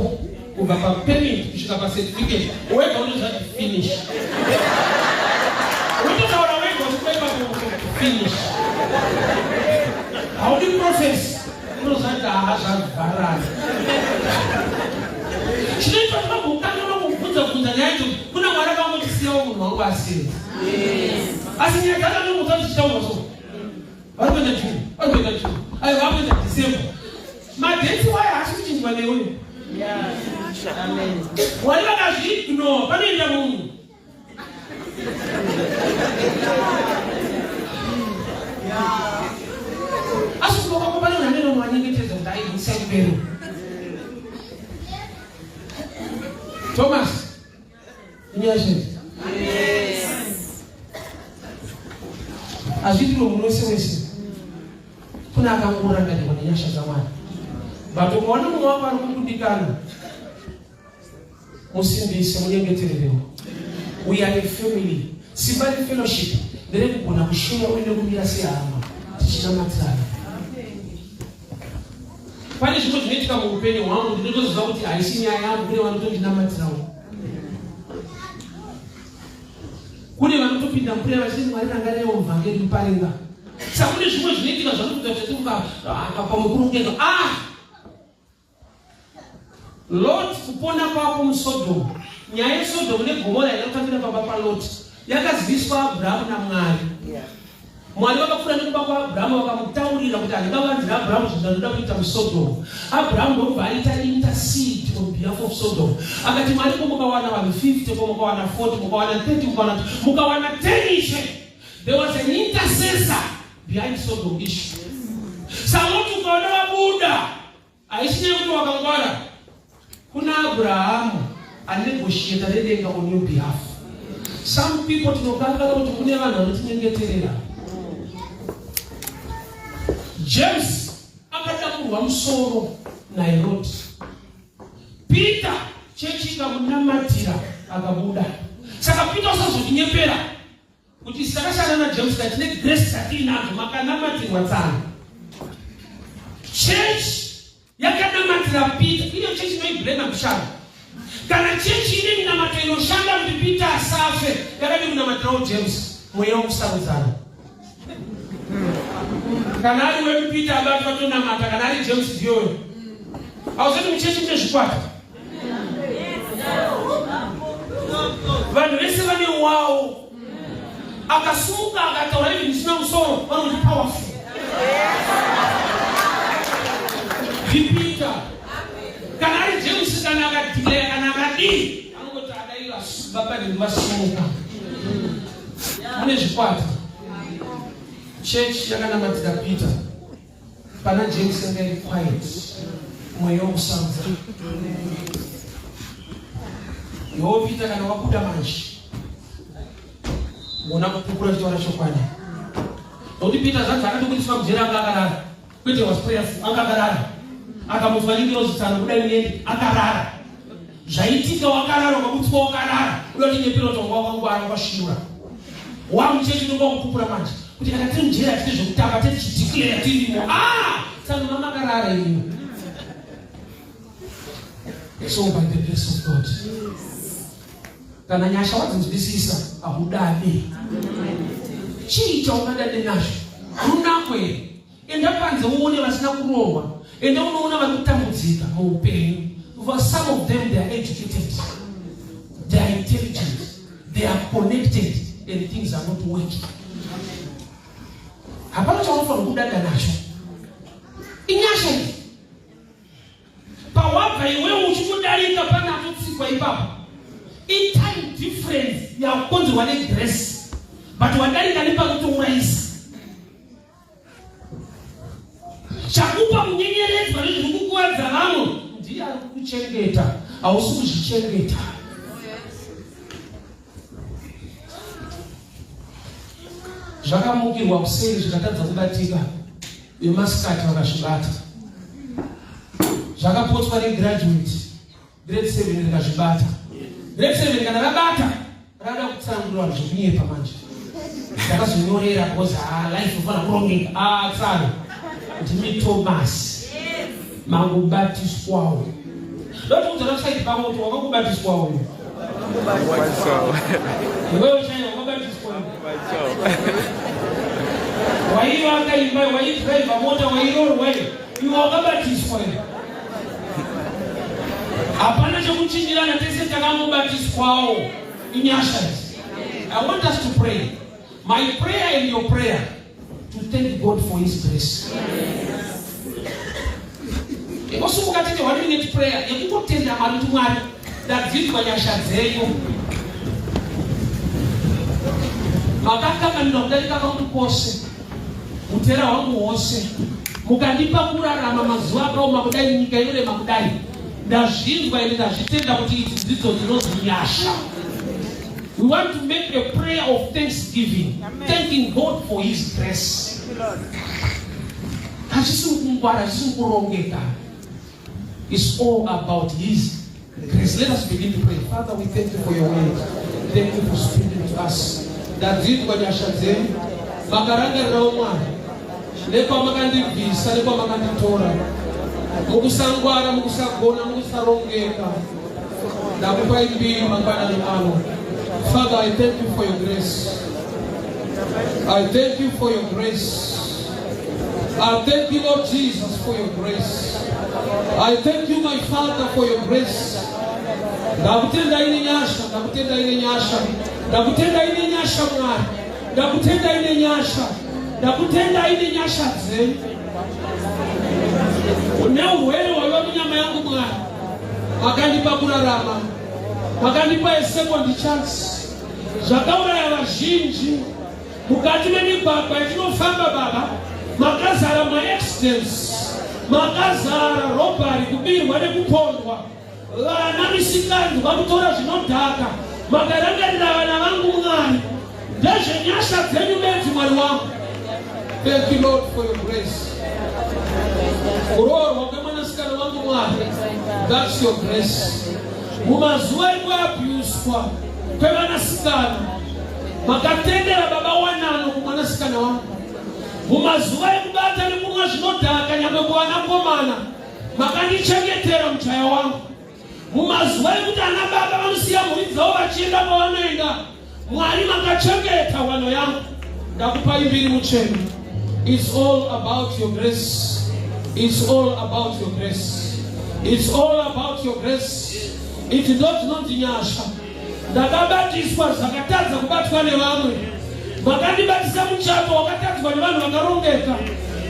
kubva papermit kusvika pacertificate, wega unoziva kuti finish. Unototaura wega kuti pepa finish, haudi process. Unoziva kuti haa, zvavharana. Chinoitwa kuti vambokanga kubvunza bvunza nyaya idzodzo kuna Mwari, akangotisiyawo munhu wangu asiri. Asi nyaya dzacho ndinokuudza dzichitaurwa, so vari kuenda June, vari kuenda June, aiwa, vakuenda December. Madates wayo haasi kuchinjwa neuyo. Wari vakazviignore, panoenda munhu. Asi kuba kwako pane munhu anenge unowanyengetedza kuti aibvisa kupero. Thomas, inyasha hazviitiro munhu wese wese. Kune akangorangarirwa nenyasha dzaMwari. But ukaona mumwe wako ari kukundikana, musimbise, munyengetererewo. We are a family. Simba refellowship nderekugona kushuva uye nekumira sehama tichinamatirana. Pane zvimwe zvinoitika muupenyu hwangu, ndinotoziva kuti haisi nyaya yangu, kune vanotondinamatirawo, kune vanoto vanotopinda muprayer vachiti, "Mwari, rangarirewo muvhangeri Muparinga." Saka kune zvimwe zvinoitika zvanobvunza kuti pamwe kurongeka. Ah, Lot, kupona kwako muSodhomu. Nyaya yeSodhomu neGomora yakatambira pamba paLot yakaziviswa Abrahamu naMwari. Mwari vakapfuura nekumba kwaAbrahamu, vakamutaurira kuti handingavanzira Abrahamu zvinhu zvandinoda kuita muSodhomu. Abrahamu ndokubva aita intercede on behalf of Sodom. Akati, "Mwari, ko mukawana vanhu 50? Ko mukawana 40? Mukawana 30? Mukawana 10, Ishe?" There was an intercessor behind Sodom issue. SaLoti ukaona wabuda, haisi nyaya yekuti wakangwara. Kuna Abrahamu anegotiata nedenga on your behalf. Some people tinokanganwa kuti kune vanhu vanotinyengeterera. James akadakurwa musoro naHerodi. Peter, chechi ikamunamatira, akabuda. Saka Peter, usazotinyepera kuti takashanda naJames, katine grace dzatiinadzo. Makanamatirwa tsano. Church yakanamatira Peter. Iyo chechi inoiblema kushanda. Kana chechi ine minamato inoshanda kuti Peter asafe, yakadi kunamatirawo James. Mweya wekusarudzana. Kana ari wedu Peter abatwa, tonamata. Kana ari James, ndiyoyo. Hauzoti muchechi mune zvikwata? Vanhu vese vane wawo. Akasumuka akataura even zvisina musoro, vanoti powerful ndiPeter. Kana ari James, kana akadeclare, kana akadii, anongoti adai baba vasumuka. Mune zvikwata. Chechi yakanamatira Peter. Pana James yanga iri quiet. Mweya wokusarudza. Iwo Peter, kana wabuda manje, gona kupupura, chitaura chokwadi, nokuti Peter zvanzi akatobudiswa mujeri anga akarara. Kwete was prayerful, anga akarara. Akamutswa nengirozi, "Tsano, budai muende." Akarara. Zvaitika wakarara, ukabutswa wakarara. Uda kuti nyepera kuti wanga wakangwara, wakasvinura wamuchechi? Unonga wakupupura manje kuti kana tiri mujeri hatite zvekutamba, tichideclare tirimo. Ah, tsano, mamakarara imi. So by the grace of God, kana nyasha wadzinzwisisa, haudade. Chii chaungadade nazvo? Runako here? Enda panze uone vasina kurohwa. Enda unoona vari kutambudzika muupenyu. For some of them, they are educated, they are intelligent, they are connected, and things are not working. Hapana chaunofanira kudada nacho. Inyasha idzi. Pawabva iwewe uchikudarika panatotsikwa ipapo, itime difference yakonzerwa negrace, but wadarika nepanotourayisa. Chakupa kunyenyeredzwa nezviri kukuwadza vamwe, ndiye ari kukuchengeta, hausi kuzvichengeta. Zvakamukirwa kuseri zvikatadza kubatika, vemasikati vakazvibata. Zvakapotswa negraduate grade 7 rikazvibata. Grade 7 kana rabata, rada kutsanangurira vanhu zvekunyepa manje. Ndakazonyorera because, ah, life ufanira kurongeka. Ah, tsano, ndimi Thomas, mangubatiswawo. Ndotiudza raside pako kuti wakakubatiswawo. Iwewe chaiwo wakabatiswa. Waivaka imba, waidhiraivha mota, wairorwa, iwe wakabatiswa. Hapana chekuchinjirana, tese takangobatiswawo. Inyasha idzi. I want us to pray, my prayer and your prayer, to thank God for his grace. Ingosumuka tite one minute prayer yekungotenda Mwari kuti, "Mwari, ndadzidzwa nyasha dzenyu. Makakanganirwa kudarika kwangu kwose, utera hwangu hwose, mukandipa kurarama mazuva akaoma kudai, nyika inorema kudai. Ndazvinzwa ende ndazvitenda kuti idzi dzidzo dzinonzi nyasha." We want to make a prayer of thanksgiving, thanking God for his grace. Hachisi kungwara, hachisi kurongeka. It's all about his grace. Let us begin to pray. Father, we thank you for your word. Thank you for speaking to us. Ndadzidzwa nyasha dzenyu. Makarangarirawo, Mwari, nekwamakandibvisa, nekwamakanditora, mukusangwara, mukusagona, mukusarongeka. Ndakupai mbiri mangwanani ano. Father, I thank you for your grace. I thank you for your grace. I thank you, Lord Jesus, for your grace. I thank you, my Father, for your grace. Ndakutendai nenyasha, ndakutendai nenyasha, ndakutendai nenyasha Mwari, ndakutendai nenyasha, ndakutendai nenyasha dzenyu. Neurwere hwaiva munyama yangu Mwari, makandipa kurarama, makandipa a second chance. Zvakauraya vazhinji mukati memigwagwa yatinofamba baba, makazara maaccidents, makazara robbery, kubirwa nekupondwa, vana misikanzwa kutora zvinodhaka. Makarangarira vana vangu Mwari, ndezvenyasha dzenyu bedzi Mwari wangu. Thank you, Lord, for your grace. Kuroorwa kwemwanasikana wangu Mwari, that's your grace. Mumazuva ekuabhuswa kwevanasikana, makatendera baba wanano kumwanasikana wangu. Mumazuva ekubata nekumwa zvinodhaka, nyangwe kuvanakomana, makandichengetera mujaya wangu. Mumazuva ekuti ana baba vanosiya mhuri dzavo vachienda kwavanoenda, Mwari makachengeta wano yangu. Ndakupai mbiri mutsvene. It's all about your grace. It's all about your grace. It's all about your grace. Idzi ndo dzinonzi nyasha. Ndakabatiswa zvakatadza kubatwa nevamwe. Makandibatisa muchato wakatadzwa nevanhu vakarongeka.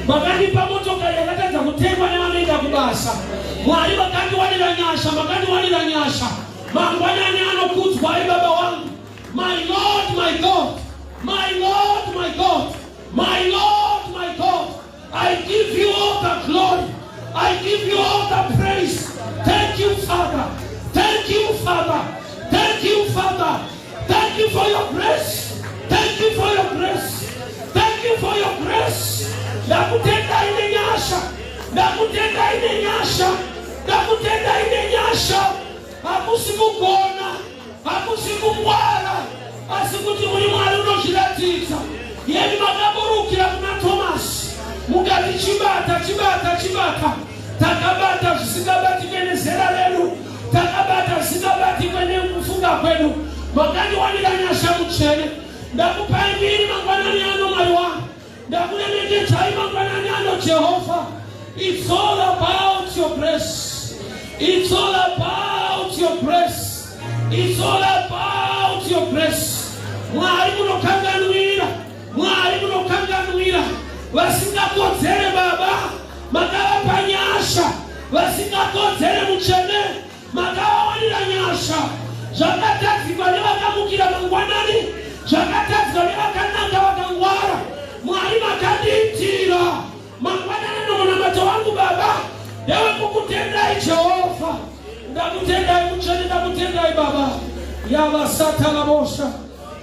Makandipa motokari yakatadza kutengwa nevanoenda kubasa. Mwari makandiwanira nyasha, makandiwanira nyasha. Mangwanani anokudzwai baba wangu. My Lord, my God, my Lord, my God, my Lord, my God, I give you all the glory. I give you all the praise. Thank you, Father. Thank you, Father. Thank you, Father. Thank you for your grace. Thank you for your grace. Thank you for your grace. Ndakutendai nenyasha. Ndakutendai nenyasha. Ndakutendai nenyasha. Hakusi kugona, hakusi kungwara, asi kuti muri Mwari unozviratidza. Yemi makaburukira kuna Thomas, mukati chibata, chibata, chibata. Takabata zvisingabatike nezera redu, takabata zvisingabatikwe nekufunga kwedu. Makandiwanira nyasha mutsvene. Ndakupai mbiri mangwanani ano Mwari wangu. Ndakuremekedzai mangwanani ano Jehovha. It's all about your grace. It's all about your grace. It's all about your grace. Mwari munokanganwira, Mwari munokanganwira vasingakodzere baba, makavapa nyasha. Vasingakodzere mutsvene, makavawanira nyasha. Zvakatadzikwa nevakamukira mangwanani, zvakatadzwa nevakanaka vakangwara, Mwari makandiitira. Mangwanani nomunamato wangu baba ndewekukutendai Jehovha. Ndakutendai mutsvene, ndakutendai baba. Yavasatalabosha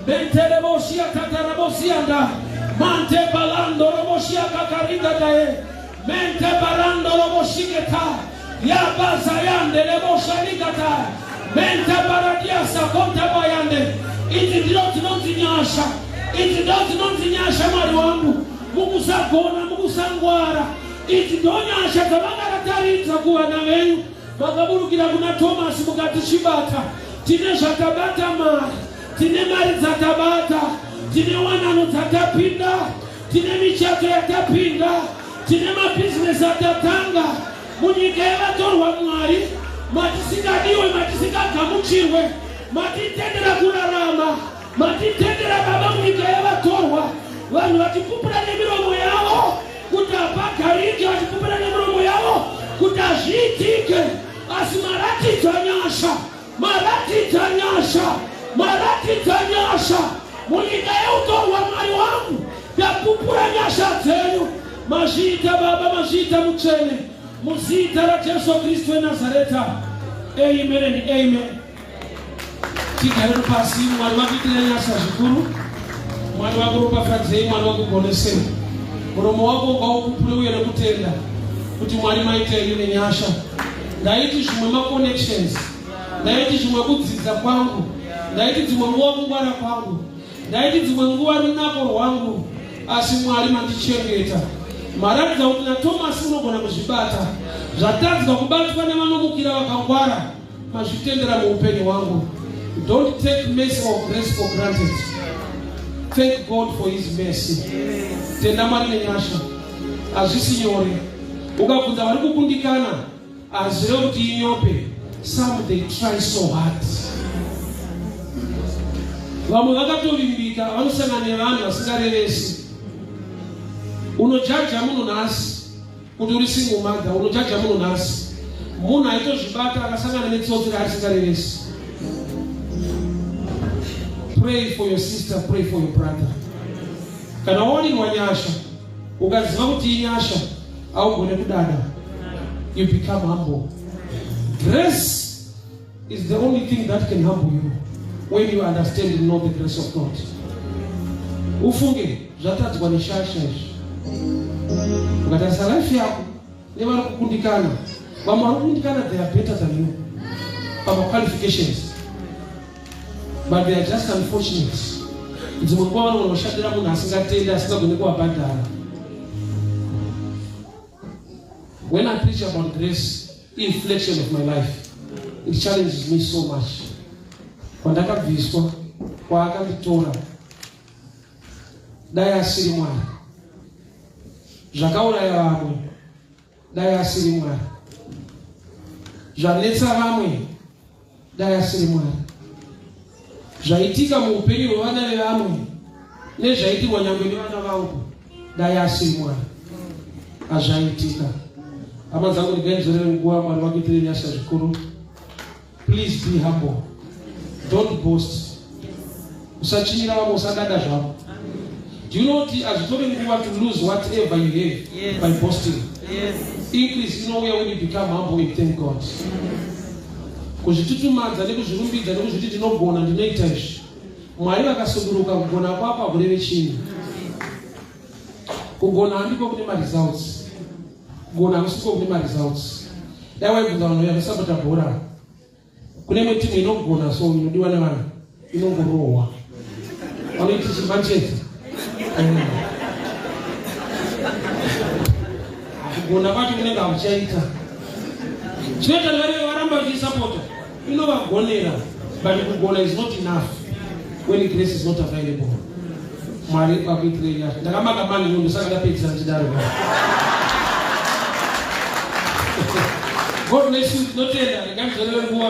menteleboshia tatarabosianda mante balando roboshia kakaringa daye mente barando roboshiketa yabazayande leboshalikata mente baradiasa konta bayande. Idzi ndiro dzinonzi nyasha, idzi ndo dzinonzi nyasha Mwari wangu. Mukusagona, mukusangwara, idzi ndo nyasha dzamakataridza kuvana venyu. Makaburukira kuna Thomas mukati chibata. Tine zvatabata mari, tine mari dzatabata, tine wanano dzatapinda, tine michato yatapinda, tine mabhizinesi atatanga munyika yavatorwa. Mwari, matisingadiwe, matisingagamuchirwe, matitendera kurarama, matitendera baba munyika yavatorwa. Vanhu vachipupura nemiromo yavo kuti hapagarike, vachipupura nemiromo yavo kuti hazviitike, asi maratidza nyasha, maratidza nyasha, maratidza nyasha munyika yeutorwa. Mwari wangu, ndapupura nyasha dzenyu. Mazviita baba, mazviita mutsvene. Muzita raJesu Kristu weNazareta, amen and amen. Tigare pasi. Mwari vakuitira nyasha zvikuru. Mwari vakuropafadzei, Mwari vakugonesei. Muromo wako ngaupupure uye nekutenda kuti Mwari maitei nenyasha. Ndaiti zvimwe maconnections, ndaiti zvimwe kudzidza kwangu, ndaiti dzimwe nguva kungwara kwangu, ndaiti dzimwe nguva runako rwangu, asi Mwari mandichengeta. Maratidza kuti naTomasi unogona kuzvibata. Zvatadzwa kubatwa nevanomukira vakangwara, mazvitendera muupenyu hwangu. Don't take mercy or grace for granted. Thank God for his mercy. Tenda Mwari nenyasha. Hazvisi nyore. Ukabvunza vari kukundikana, hazvirevi kuti inyope. Some, they try so hard. Vamwe vakatovimbika, vanosangana nevanhu vasingarevesi. Unojaja munhu nhasi kuti uri single mother, unojaja munhu nhasi, munhu aitozvibata akasangana netsotsi raarisingarevesi. Pray for your sister, pray for your brother. Kana wawanirwa nyasha, ukaziva kuti inyasha, haugone kudada. You become humble. Grace is the only thing that can humble you, when you understand and know the grace of God. Ufunge zvatadzwa neshasha izvi. Ukatarisa life yako nevari kukundikana, vamwe vari kukundikana, they are better than you pamaqualifications, but they are just unfortunate. Dzimwe nguva vanogona kushandira munhu asingatendi, asingagoni kuvabhadhara. When I preach about grace, inflection of my life, it challenges me so much. Kwandakabviswa, kwaakanditora, dai asiri Mwari. Zvakauraya vamwe, dai asiri Mwari. Zvanetsa vamwe, dai asiri Mwari. Zvaitika muupenyu hwevana vevamwe nezvaitirwa nyangwe nevana vangu, dai asiri Mwari hazvaitika. Hama dzangu, ndigainzorere nguva. Mwari vakuitire nyasha zvikuru. Please be humble, don't boast. Usachinyira vamwe, usadada zvako. Do you know kuti hazvitori nguva to lose whatever you have by boasting? Increase inouya when you become humble and thank God. Kuzvitutumadza nekuzvirumbidza nekuzviti ndinogona, ndinoita izvi, Mwari vakasuduruka, kugona kwako hakureve chinhu. Kugona handiko kune maresults, kugona hakusiko kune maresults. Dai waibvunza vanhu vanosapota bhora, kune imwe timu inogona, so inodiwa nevanhu, inongorohwa, vanoiti chiManchester. Kugona kwacho kunenge hakuchaita. Chinoita nevane varamba vachisapota, inovagonera, but kugona is not enough when grace is not available. Mwari vakuitirei nyasha. Ndakamaka mani nyundo, saka ndapedzisa ndichidaro. God bless you. Tinotenda. Regai muzorere nguva.